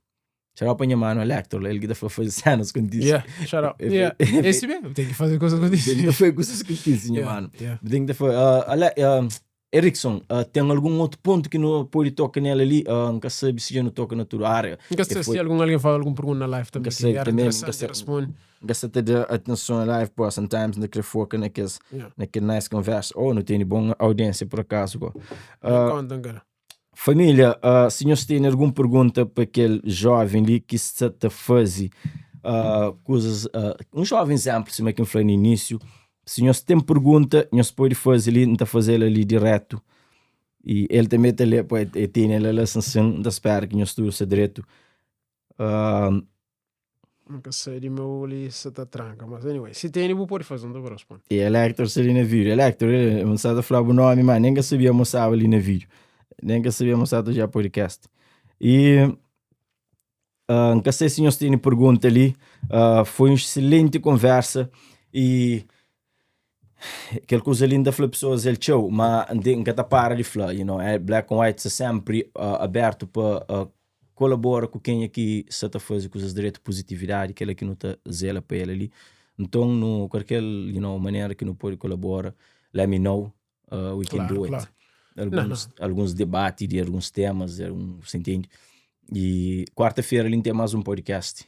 Será para minha mano Electro, ele que tá fazer cenas contigo. Yeah, shout out. Yeah. Esse mesmo, tem que fazer coisas com isso. Ele foi coisas contigo, Yeah, mano. yeah. Tem que fazer, uh, ale, uh, Erickson, uh, ten algun otu pontu ki nu pode toka nel ali? Uh, N ka sabe si dja nu toka na tudu área. N ka E sabe foi si algun algen faz algun pergunta na live N tanbe ka ki sabe era tanbe, N ka interesanti sa responde. N ka sa ta da atenson na live, pô, sometimes N ta kre foka na kes Yeah. na kel nice konversa. Oh, nu tene bon audiênsia por akazu go. Nem Uh, konta N ka da. Família, uh, si nhos tene algun pergunta pa kel joven li ki sta ta faze uh, kuzas, uh, un joven exemplo, sima ki N fla na inísiu, si nhos ten pergunta, nhos pode faze li, N ta faze-l ali diretu. E el tanbe ta lê, pô, el tene la la sin sin, N ta spera ki nhos tudu sta dretu. Uh, Nunca sei di meu li sa ta tranka, mas anyway, si tene bu pode faze, N ta ba responde. E Elector sta li na vídeo. Elector, N sa ta fla bu nomi, ma nem ka sabia ma staba li na vídeo. Nem ka sabia ma staba ta odja podcast. E uh, N ka sei si nhos tene pergunta li. Uh, foi un excelente conversa e kel kuza li N ta fla pessoas el txeu, ma N ka ta para di fla, you know, é Black and White sta sempri uh, aberto pa uh, kolabora ku kenha ki sa ta faze kuzas dretu, puzitividadi, kela ki nu ta zela pa el ali. Nton nu kualker you know, manera ki nu pode kolabora, let me know, we can Klaru, do it. klaru. Não, Alguns, alguns debati di alguns temas, algum, você entende? E quarta-feira ali tem mais um podcast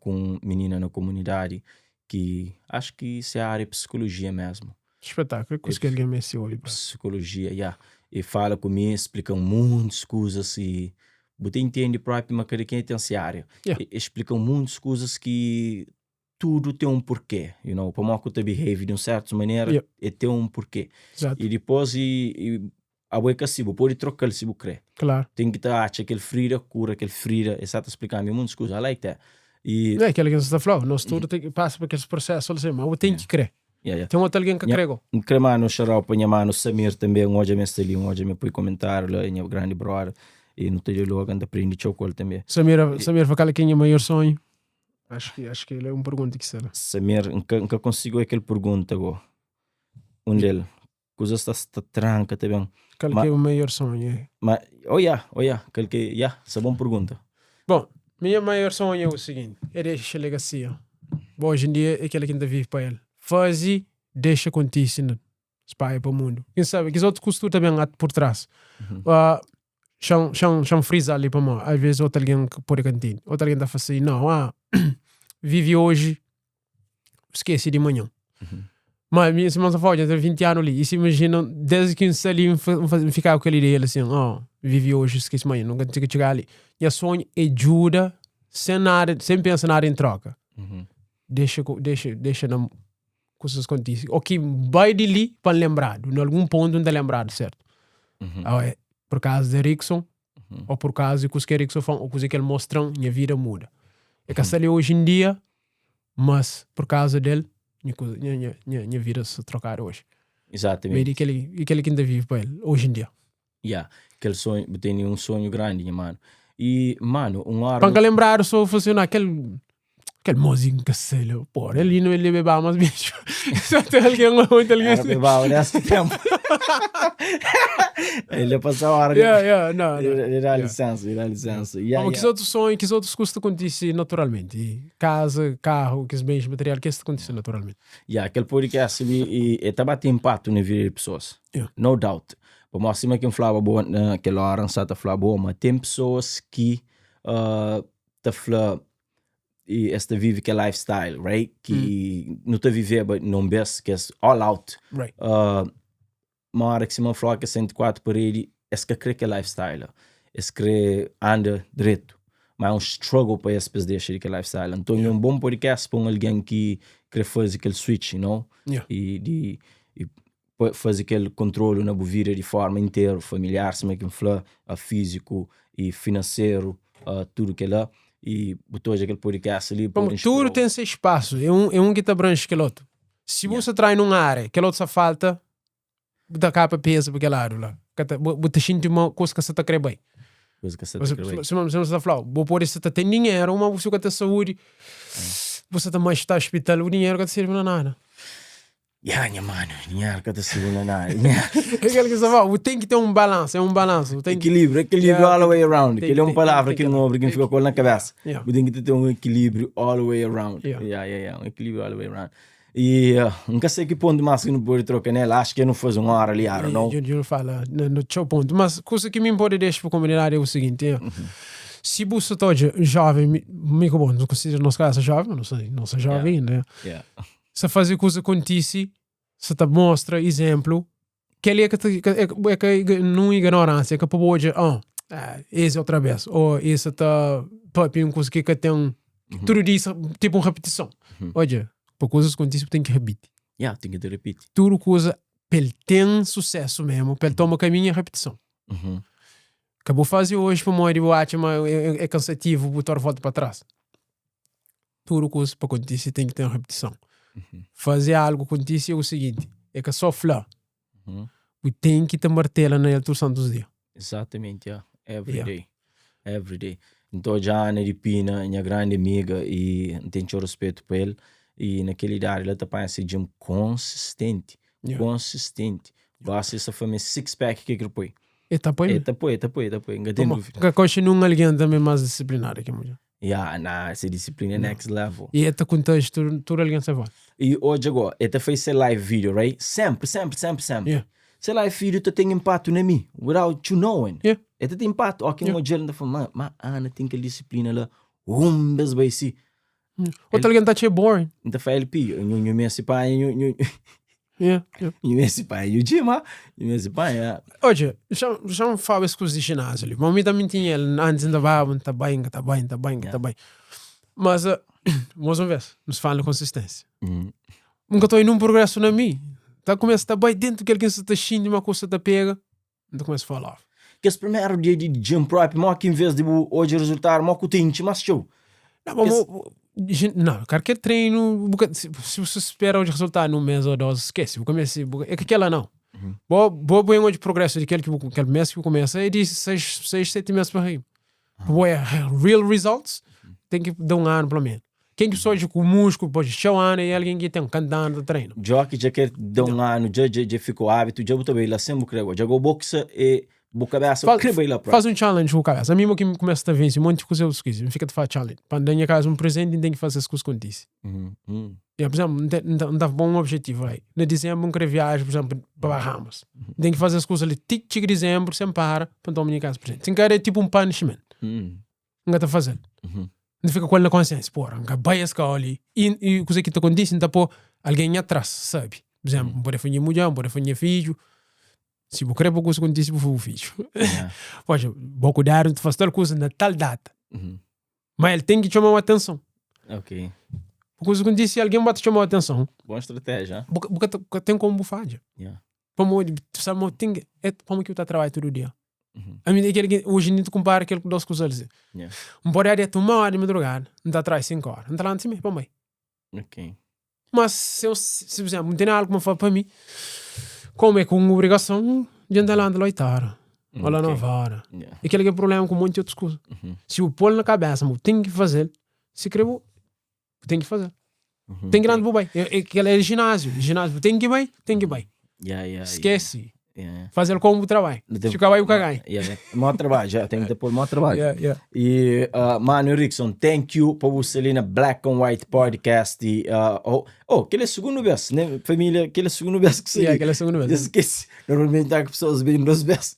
ku menina na komunidadi ki acho ki se área é psicologia mesmo. Espetáculo, é kusa ki algen meste obi. Psicologia, yeah. E fala ku mi, explica muitas coisas e bu ta intende próprio ma kada kenha ten se área. Yeah. E explica muitas coisas ki tudo tem um porquê, you know, pamodi ku ta behave di un certa manera, Yeah. e ten un porquê. Exato. E dipôs e, e abo é ka si, bu pode troca-l si bu kre. Claro. Ten ki ta atxa kel frida, kura kel frida, e sa ta explica-mi muitas coisas, I like that. E É aquilo que você está falando, nós tudo tem que passa por aqueles processos, assim, mas eu tenho que crer. Yeah, yeah. Tem outro alguém que Yeah. crê. go. N kre manda un shout-out pa nha mano Samir tanbe, un odja me sta li, un odja me poi komentáriu la, é nha grandi brother, e nu ta dialoga, N ta prende txeu ku el tanbe. Samir, Samir, fa kal ki é nha maior sonho? Acho que, acho que ele é um pergunta que sei lá. Samir, N ka, N ka konsigu oi kel pergunta go. Un del, kuzas sta sta tranka ta ben. Kal Ma- ki é o maior sonho? É. Ma, oh yeah, oh yeah, kel ki, yeah, sa bon pergunta. Bom, minha maior sonho é o seguinte, é deixa legacia. Bom, hoje em dia é aquela que ainda vive para ele. Faze, deixa acontecer, né? Espalha para o mundo. Quem sabe, que os outros custos também há por trás. Ah, chão, chão, chão frisa ali para mim. Às vezes outro alguém que pode cantar. Outro alguém está fazendo, não, ah, vive hoje, esquece de manhã. Mas minha irmã só fala, já tem 20 anos ali. E se imagina, desde que eu ali, ficar com aquela ideia assim, ó, vive hoje, esquece amanhã, nunca tem que chegar ali. Meu sonho é ajuda, sem nada, sem pensar nada em troca. Deixa, deixa, deixa na coisas acontecer. Ok, vai de ali para lembrar, em algum ponto não está lembrado, certo? Ah, é, por causa de Erickson, ou por causa de coisas que Erickson fala, ou coisa que ele mostra, minha vida muda. É que ali hoje em dia, mas por causa dele, minha, coisa- minha, minha, minha, minha vida se trocar hoje. Exatamente. Meio que ele, que ainda vive para ele, hoje em dia. Yeah, aquele sonho, tem um sonho grande, nha mano. E, mano, um hora. Para lembrar, só funcionar aquele aquele mozinho que sei lá, pô, ele não ele bebava mais bicho. Só tem alguém, muito alguém. Era bebava nesse tempo. Ele ia passar a hora. Yeah, yeah, não, não. Ele dá licença, ele dá licença. Yeah, Bom, que yeah. outros sonhos, que outros custos acontecem naturalmente. E casa, carro, que bens material, que isso acontece naturalmente. Yeah, aquele podcast ali e, e tá batendo impacto na vida de pessoas. Yeah. No doubt. Pô, acima que eu falava boa naquela hora, não sabe falar boa, mas tem pessoas que uh, tá falando e esta vive que é lifestyle, right? Que não tá viver, but não best, que é all out. Right. Uma hora que se me falou que é 104 parede, esse que crê que é lifestyle. Esse crê anda direito. Mas é um struggle para esse pessoa deixar que é lifestyle. Então é um bom podcast para alguém que quer fazer aquele switch, you know? Yeah. E, de, e fazer aquele controle na vida de forma inteira, familiar, se é que fala, físico e financeiro, tudo que é lá. E botou aquele podcast ali. Como tudo tem seu espaço. É um que te abrange aquele outro. Se você trai numa área, aquele outro só falta, da capa pesa para aquele lado lá. Você sente uma coisa que você está querendo bem. Coisa que você está querendo bem. Se você está falando, vou pôr isso, você tem dinheiro, mas você tem saúde, você está mais está hospital, o dinheiro que te serve para nada. Yeah, minha mano, dinheiro que te serve para nada. É aquilo que você fala, tem que ter um balanço, é um balanço. Tem equilíbrio, equilíbrio all the way around. Aquele é uma palavra que não abre, que fica com na cabeça. Yeah. Tem que ter um equilíbrio all the way around. Yeah. Yeah, yeah, yeah, um equilíbrio all the way around. E N ka sei ki pontu más ki nu pode troka nel, acho ki nu faze un óra li, I don't know. Dja nu fala na txeu pontu, mas kusa ki mi N pode dexa pa komunidadi é o seguinte, é, si bu sa ta odja joven, mi ku bo nu konsidera nos kabesa joven, mas nu sa joven inda, sa faze kusa kontisi, sa ta mostra izemplu, kel-li é ka ta, é ka nun ignoránsia, é ka pa bu odja, oh, es é otra bes, ô es sa ta papia un kusa ki ka ten, tudu dia sa, tipu un repetison. Odja, pa kuzas kontise bu ten ki repiti. Ya, ten ki ta repiti. Tudu kuza, pa el ten susésu memu, pa el toma kaminhu é repetison. Ka bu faze oji pamodi bu atxa ma é kansativu bu torna volta pa tras. Tudu kuza pa kontise ten ki ten repetison. Faze algu kontise é o siginti, é ka só fla, bu ten ki ta martela na el tudu santus dia. Exatamente, ya. Every day. Every day. Nton odja Ana di Pina, nha grandi amiga, i N ten txeu ruspetu pa el. I na kel idadi la ta panha se gym konsistenti. Konsistenti. Gosi el sta fla ma é six pack ki el kre poi. El ta poi? El ta poi, el ta poi, el ta poi. N ka ten duvida. Ka konxe nun algen tanbe más disiplinadu ki mudjer. Ya, na, se disiplina é next level. I el ta kontaji tudu algen se volta. I odja go, el ta fai se live video, right? Sempri, sempri, sempri, sempri. Yeah. Se live video ta ten impatu na mi, without you knowing. Yeah. El ta ten impatu. Ó, ki N odja-l, N ta fla, ma, ma Ana ten kel disiplina la, um bes bai si. Otu algen ta atxa boring. N ta fla LP, nhu, nhu meste panha, nhu, nhu, Yeah, yeah. nhu meste panha, nhu gym, ah? Nhu meste panha. Odja, xa-m fala es kuza di jináziu li. Bom, mi tanbe tinha el antis, N ta baba, N ta bai, N ka ta bai, N ta bai, N ka ta bai. Mas, mas un vez, nu sta fala di konsistênsia. N ka ta odja nun prugrésu na mi. Ta kumesa ta bai dentu kel ki N sa ta xinti ma kusa ta pega, N ta kumesa fala off. Kes primeru dia di gym propi, mo ki en vez di bu odja rezultadu, mo ku ta intxi más txeu. Não, mas mo, não, qualquer treino, bu ka, se, se você espera odja resultado num mês ou dois, esquece, bu começa, bu, é que aquela não. Bo, bo bem odja progresso de aquele que bu, aquele mês que bu começa é de 6, 6, 7 meses para riba. Bo é real results, tem que dar um ano pelo menos. Ken ki sodja ku músculo, pode txeu anu é algen ki ten kanta anu ta treina. Djo ki dja ker da un anu, dja dja dja fika hábitu, dja bu ta bai la sen bu kre go. Dja go bo ki sa e bu kabesa Faz, kre bai la própi. faz un challenge ku kabesa. Ami mo ki kumesa ta vense un monti kuza eu skese. N fika ta faz challenge. Pa N da nha kabesa un presenti N ten ki faze es kuza kontise. Ya, por exemplo, N ten N ta N ta poi un objetivu like, na dizembru N kre viaja, por exemplo, pa Bahamas. N ten ki faze es kuza li ti txiga dizembru sen para pa N toma nha kabesa presenti. Si N ka da é tipu un punishment. N ka ta faze-l. N ta fika ku el na konsiensia, pora, N ka bai es kau li. I, i kuze ki ta kontise, N ta po algen nha tras sabe. Pur izénplu, N pode fla nha mudjer, N pode fla nha fidju. Si bu kre pa kuza kontise, bu fla bu fidju. Poxa, bo kudadu, N ta fase tal kuza na tal data. Ma el ten ki txoma-u atenson. Ok. Pa kuza kontise, algen ba ta txoma-u atenson. Bon stratéjia. Bu ka, bu ka ta, ka ten komu bu fadja. Pamodi, tu sabe ma ten ki, é pamodi ki bu ta trabadja tudu dia. Ami é kel ki oji em dia tu konpara kel ku dos kuza li. N pode adeta uma ora di madrugada, N ta trai 5 ora, N ta lanta simé pa mai. Mas se eu, se por exemplo, N tene algu pa N fala pa mi, komu é ku un obrigason, dja N ta lanta la 8 ora, o la 9 ora. E kel ki é problema ku monti otus kuza. Si bu pol na kabesa ma bu ten ki fazel, si kre bu Bu ten ki faze. Ten ki lanta bu bai. É, é, kel é ginásio. Ginásio, bu ten ki bai, ten ki bai. Yeah, yeah, Esquece. Yeah. Fazer como o trabalho. Não tem- Se o cabalho cagar. Yeah, yeah. Mó trabalho, já tem que ter pôr mó trabalho. Yeah, yeah. E, mano, Erickson, thank you pa bu ser ali na Black on White Podcast. E, oh, oh, kel é segundo vez, né? Família, kel é segundo vez que Yeah, saí. kel é segundo vez. Eu esqueci. Normalmente tá que pessoas vêm duas vezes.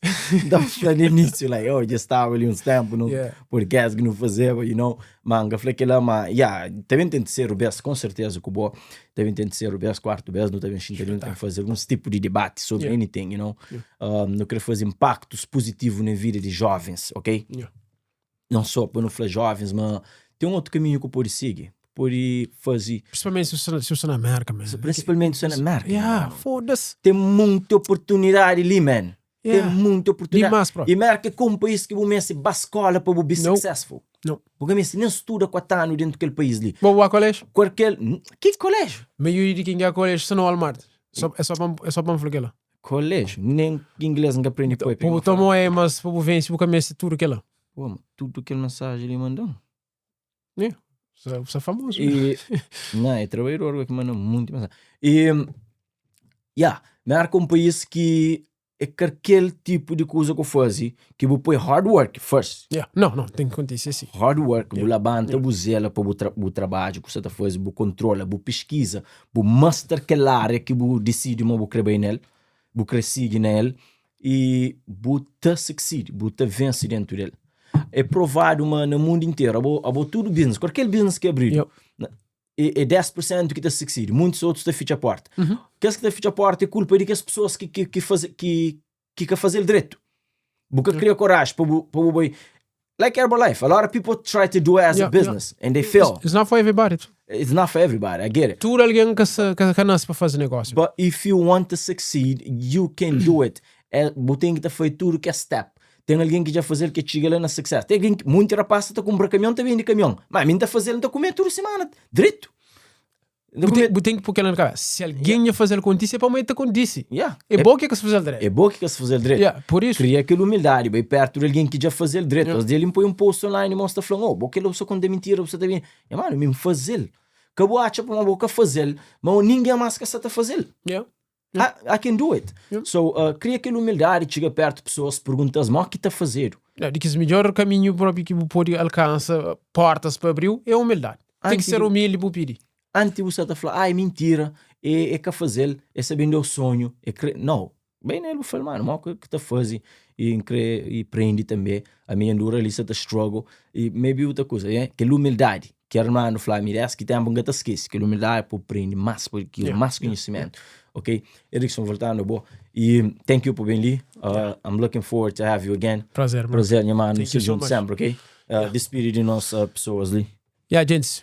Tava falando no início, like, oh, já estava ali uns tempos no Yeah. podcast que não fazia, you know. Ma N ka fla kila, ma ya, ta ben ten terseru bes, konserteza ku bo, ta ben ten terseru bes, kuartu bes, nu ta ben xinta li, nu ta faze alguns tipu di dibati sobri Yeah. anything, you know. Yeah. Nu kre faze impaktus puzitivu na vida di jovens, ok? Yeah. Não só pa nu fla jovens, ma ten un otu kaminhu ku pode sigi, pode faze, Principalmente se você, se você na América, man. principalmente se na Merka. Yeah, mano. foda-se. Ten munti oportunidadi li, man. Ten Yeah. munti oportunidadi. Dimas, bro. E Merka é ka un país ki bu meste ba skola pa bu be No. successful. No. Bu ka meste nen studa 4 anu dentu kel país li. Bo ba koléjiu? Kualker. Ki koléjiu? Maioria di ken ki ba koléjiu sta na Walmart. Só, é só pa, é só pa N fla kel-la. Koléjiu? Nen inglês N ka prende ku el. Pa bu toma E, mas pa bu vense bu ka meste tudu kel-la. Pô, ma tudu kel mensaji li manda-m. Yeah. Você, você é famoso. E, não, é trabalhador ki manda munti mensaji. E, yeah, Merka é un país ki. É karkel tipu di kuza ku faze ki bu poi hard work first. Yeah. Não, não, tem que acontecer assim. Hard work, bu Yeah. labanta, Yeah. bu zela pa bu, tra bu trabadju ku sa ta faze, bu kontrola, bu piskiza, bu master kel área ki bu disidi ma bu kre bai nel, bu kre sigi na el y bu ta succeed, bu ta vense dentu del. É provadu ma na mundu interu, abo, abo tudu business, kualker business ki abridu, Yep. na, é, é 10% ki ta succeed, muitos outros ta fitxa porta. Uhum. Kes ki ta fitxa porta é kulpa di kes pessoas ki, ki, ki, faze, ki, ki ka fazel dretu. Bu ka kria coragem pa bu, pa bu bai. Like Herbalife, a lot of people try to do it as Yeah, a business and they fail. It's not for everybody. It's not for everybody, I get it. Tudo alguém que, se, que, que nasce para fazer negócio. But if you want to succeed, you can do it. É, bu tem que ta fai tudo que é step. Tem alguém que já fazer que chega lá na success. Tem alguém que, muito rapaz tá compra caminhão, tá vende caminhão. Mas mim tá fazendo, tá comer tudo semana, direito. Bu tem, bu tem que pôr aquilo na cabeça. Se alguém ia fazer acontecer, é para amanhã te acontece. Yeah. É bom que é que se fazer direito. É bom que se fazer direito. Yeah, por isso. Cria aquela humildade, bem perto de alguém que já fazer direito. Yeah. Às vezes ele põe um post online e mostra falando, oh, porque ele só conta mentira, você tá vendo. É, mano, mesmo fazer. Que eu acho para uma boca fazer, mas ninguém mais que está fazer. Yeah. I can do it. Yeah. So, cria aquela humildade, chega perto de pessoas, perguntas, mas o que está fazer? Não, de que o melhor caminho próprio que pode alcançar portas para abrir é a humildade. Tem que Antes ser de- humilde para pedir. Antes você tá falando, ah, é mentira, é, é que fazer, é sabendo o sonho, é cre... Não, bem nele, falo, mano, mal que tá fazendo e cre... e prende também. A minha dura ali, você tá struggle e maybe outra coisa, é aquela humildade que Armando fala, me desse que tempo nunca te esquece, aquela humildade pô, prende mais por aquilo, mais conhecimento, ok? Erickson, voltando, boa. E thank you por bem ali. I'm looking forward to have you again. Prazer, mano. Prazer, minha mano, Thank se you so junto much. sempre, ok? Despide de nós pessoas ali. Yeah, gente,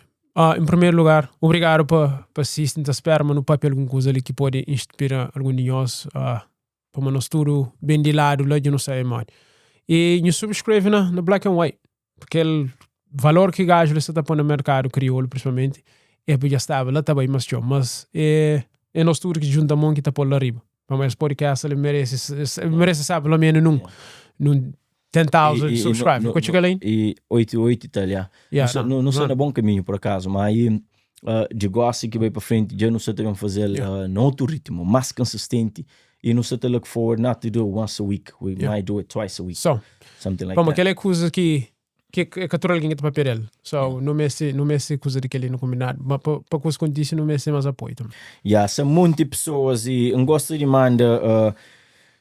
em primeiro lugar, obrigado pa pa assistir. Ta spera ma nu papia algun kuza li ki pode inspira algun di nhos pa ma nos tudu ben di ladu la dja nu sabe modi. E nhu subscreve na na Black and White, kel valor ki gaju li sta ta poi na merkadu kriolu principalmenti é pa dja staba la ta bai mas txeu, mas é é nos tudu ki djunta mon ki ta pol la riba. Pamodi es podcast li merese merese sabe pelo menu num num 10,000 E, e, subscribe. no, Ko txiga no, la inda? e 8 8 e tal, yeah. Yeah, Não, não, não, não sou não. na bom caminho por acaso, mas aí de gosto que vai para frente, já não sei também fazer no outro ritmo, mais consistente e não sei te look forward not to do it once a week, we might do it twice a week, So, something like pamodi that. kel é kuza ki ki é ka tudu algen ki ta papia del. So, nu meste nu meste kuza di kel-li nu kombinadu, ma pa pa kuza kontise nu meste más apoiu tanbe. Yeah, sa monti pessoas e N gosta di manda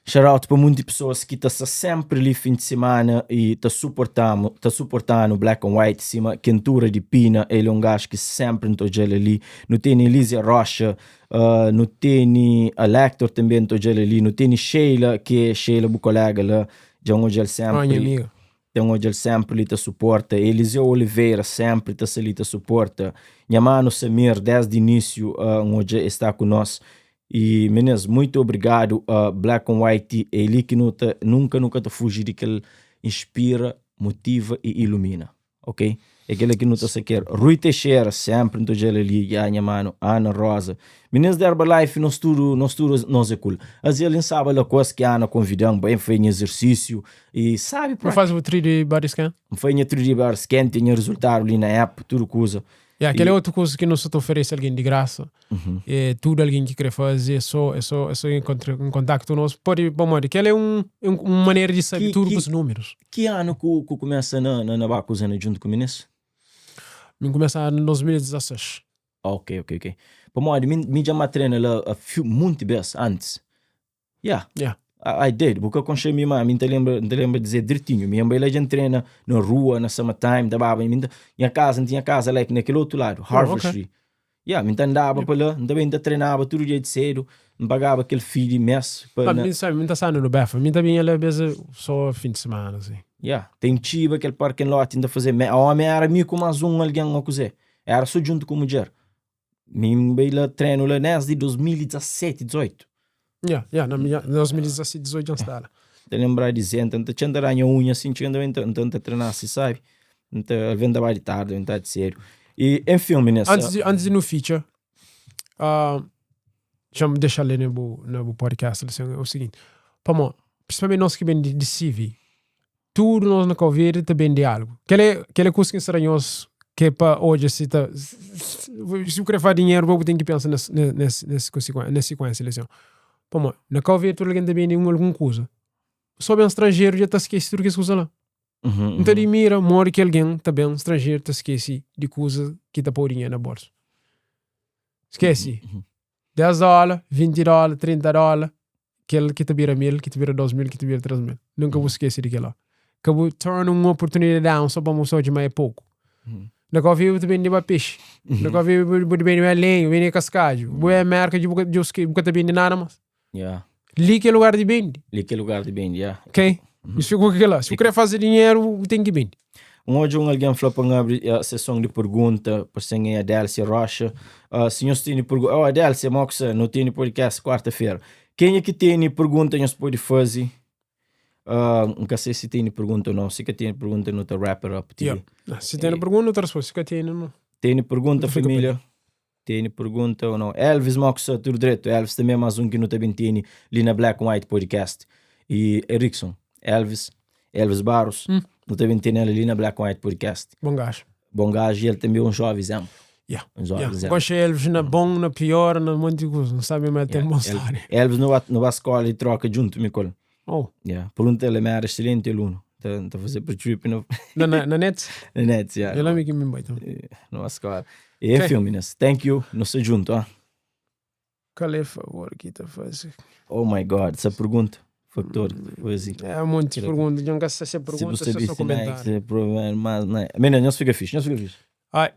shout out pa monti pessoas ki ta sta sempri li fin di semana e ta suportamu, ta suportanu Black and White sima Kentura di Pina, el é un gajo ki sempri N ta odja-l ali. Nu teni Elisia Rocha, nu teni Alector tanbe N ta odja-l ali, nu teni Sheila ki é Sheila bu kolega la, dja N odja-l Oh, nha sempri. amiga. Ten odja-l senpri li ta suporta Eliseu Oliveira senpri ta sta li ta suporta Nha manu Samir desdi inísiu N odja e sta ku nos E minês muitu obrigadu Black on White é li ki nu ta nunka nu ka ta fuji di kel inspira, motiva i ilumina Ok é kela ki nu ta sa ker Rui Teixeira senpri N ta odja-l ali Ya nha manu Ana Rosa Minês di Herbalife nos tudu nos tudu nos é kul Azel N staba la ku es ki Ana konvida-m bai N fai nha ezersísiu E sabe Bu faze bu 3D body scan? N fai nha 3D body scan, ten nha rezultadu li na app, tudu kuza. Ya, kel é otu kuza ki nu sa ta oferese algen di grasa. É tudu algen ki kre faze, é so é so é so enkontra en kontaktu ku nos. Pode, pamodi kel é un un manera di sabe tudu kus númerus. Ki anu ku ku kumesa na na ba kuza na djuntu ku minis? Mi kumesa na 2016. Ok, ok, ok. Pamodi mi mi dja ma trena la a few munti bes antis. Yeah. Yeah. I, I did. Bu ka konxe mi, ma mi ta lembra, mi ta lembra dizer dritinho. Mi bai lá já treina na rua, na summertime, da baba. Mi ta, minha casa, não tinha casa like naquele outro lado, Harvard Oh, ok. Street. Yeah, mi ta andaba pa lá, mi também ta treinava tudo dia de cedo, mi pagava aquele fee de mês pa Ah, na, mi sabe, mi ta saindo no Befa. Mi ta vinha lá beza só fim de semana, assim. Yeah, tem chiba aquele parking lot ainda fazer. A homem era mi com mais um alguém ou coisa. Era só junto com mulher. Mi bai lá treino lá desde 2017, 18. Yeah, yeah, na minha 2017, 18 já está lá. Te lembrar de dizer, então, te andar a unha assim, te andar, então, então, te treinar assim, sabe? Então, ele vem da de tarde, vem de sério. E, enfim, menina. Antes de no feature, deixa-me deixar ali no, no podcast, assim, é o seguinte. Pamo, principalmente nós que vem de, de CV, tudo nós na Cabo Verde ta bende algo. Kel kel é kusa ki N sta nhos ke pa odja si ta si bu kre faz dinheru bo bu ten ki pensa nes nes nes nes sekuensia li. Pamodi, na Kau Verdi tudu algen ta bende un algun kuza. Sô ben stranjeru dja ta skese tudu kes kuza la. N ta dimira modi ki algen ta ben stranjeru ta skese di kuza ki ta poi dinheru na bolsu. Skese. 10 dóla, 20 dóla, 30 dóla, kel ki ta bira 1000, ki ta bira 2000, ki ta bira 3000. Nunka bu skese di kel-la. Ka bu torna un oportunidadi down sô pamodi bu sta odja ma é poku. Na Kau Verdi bu ta bende ba pexi, na Kau Verdi bu ta bende ba lenha, bu bende kaskadju. Bu é Merka dja bu ka ta bende nada más. Yeah. Li ki é lugar di bende. Li ki é lugar di bende, yeah. Ok? Isso fica com aquela. Se bu querer fazer dinheiro, bu tem que bende. Um odja un algen fla pa N abri uh, sessão de pergunta, parse-m é Adélcia Rocha. Uh, se nhos tene pergunta, oh Adélcia, mo ku nu tene podcast quarta-feira. Kenha ki tene pergunta nhos pode faze. Uh, N ka sei se tene pergunta ou não. Se ka tene pergunta, nu ta wrap it up. Yeah. Se tene pergunta, nu ta responde. Se ka tene, nu. Tene pergunta, família? Tene pergunta ou não? Elvis Moxa, tudo dreto. Elvis também é mais um que nu ta ben tene li na Black and White Podcast. E Erickson, Elvis, Elvis Barros, Hum. nu ta ben tene ele li na Black and White Podcast. Bom gajo. Bom gajo e ele também é um jovem exemplo. Yeah. Um jovem Yeah. exemplo. Gosto de Elvis na bom, na pior, na monte de coisa. Não sabe, mas tem Yeah. bom El- história. Elvis no, no ba escola e troca junto, Nicole. Oh, Yeah. Pergunta ele, era excelente aluno. Tá, tá fazer para trip no, na, na, na net? na net, yeah. Eu lembro que me vai também. No escola. E é Ok. filme, né? Thank you. Nós estamos junto, ah. Qual é o favor que tá fazendo? Oh my God, essa pergunta. Factor, foi assim. É um monte de perguntas. Não gasta se Se pergunta, você se só visse, né, comentário. que se provavelmente, mas, né. Menina, não fica fixe, não fica fixe. Ai.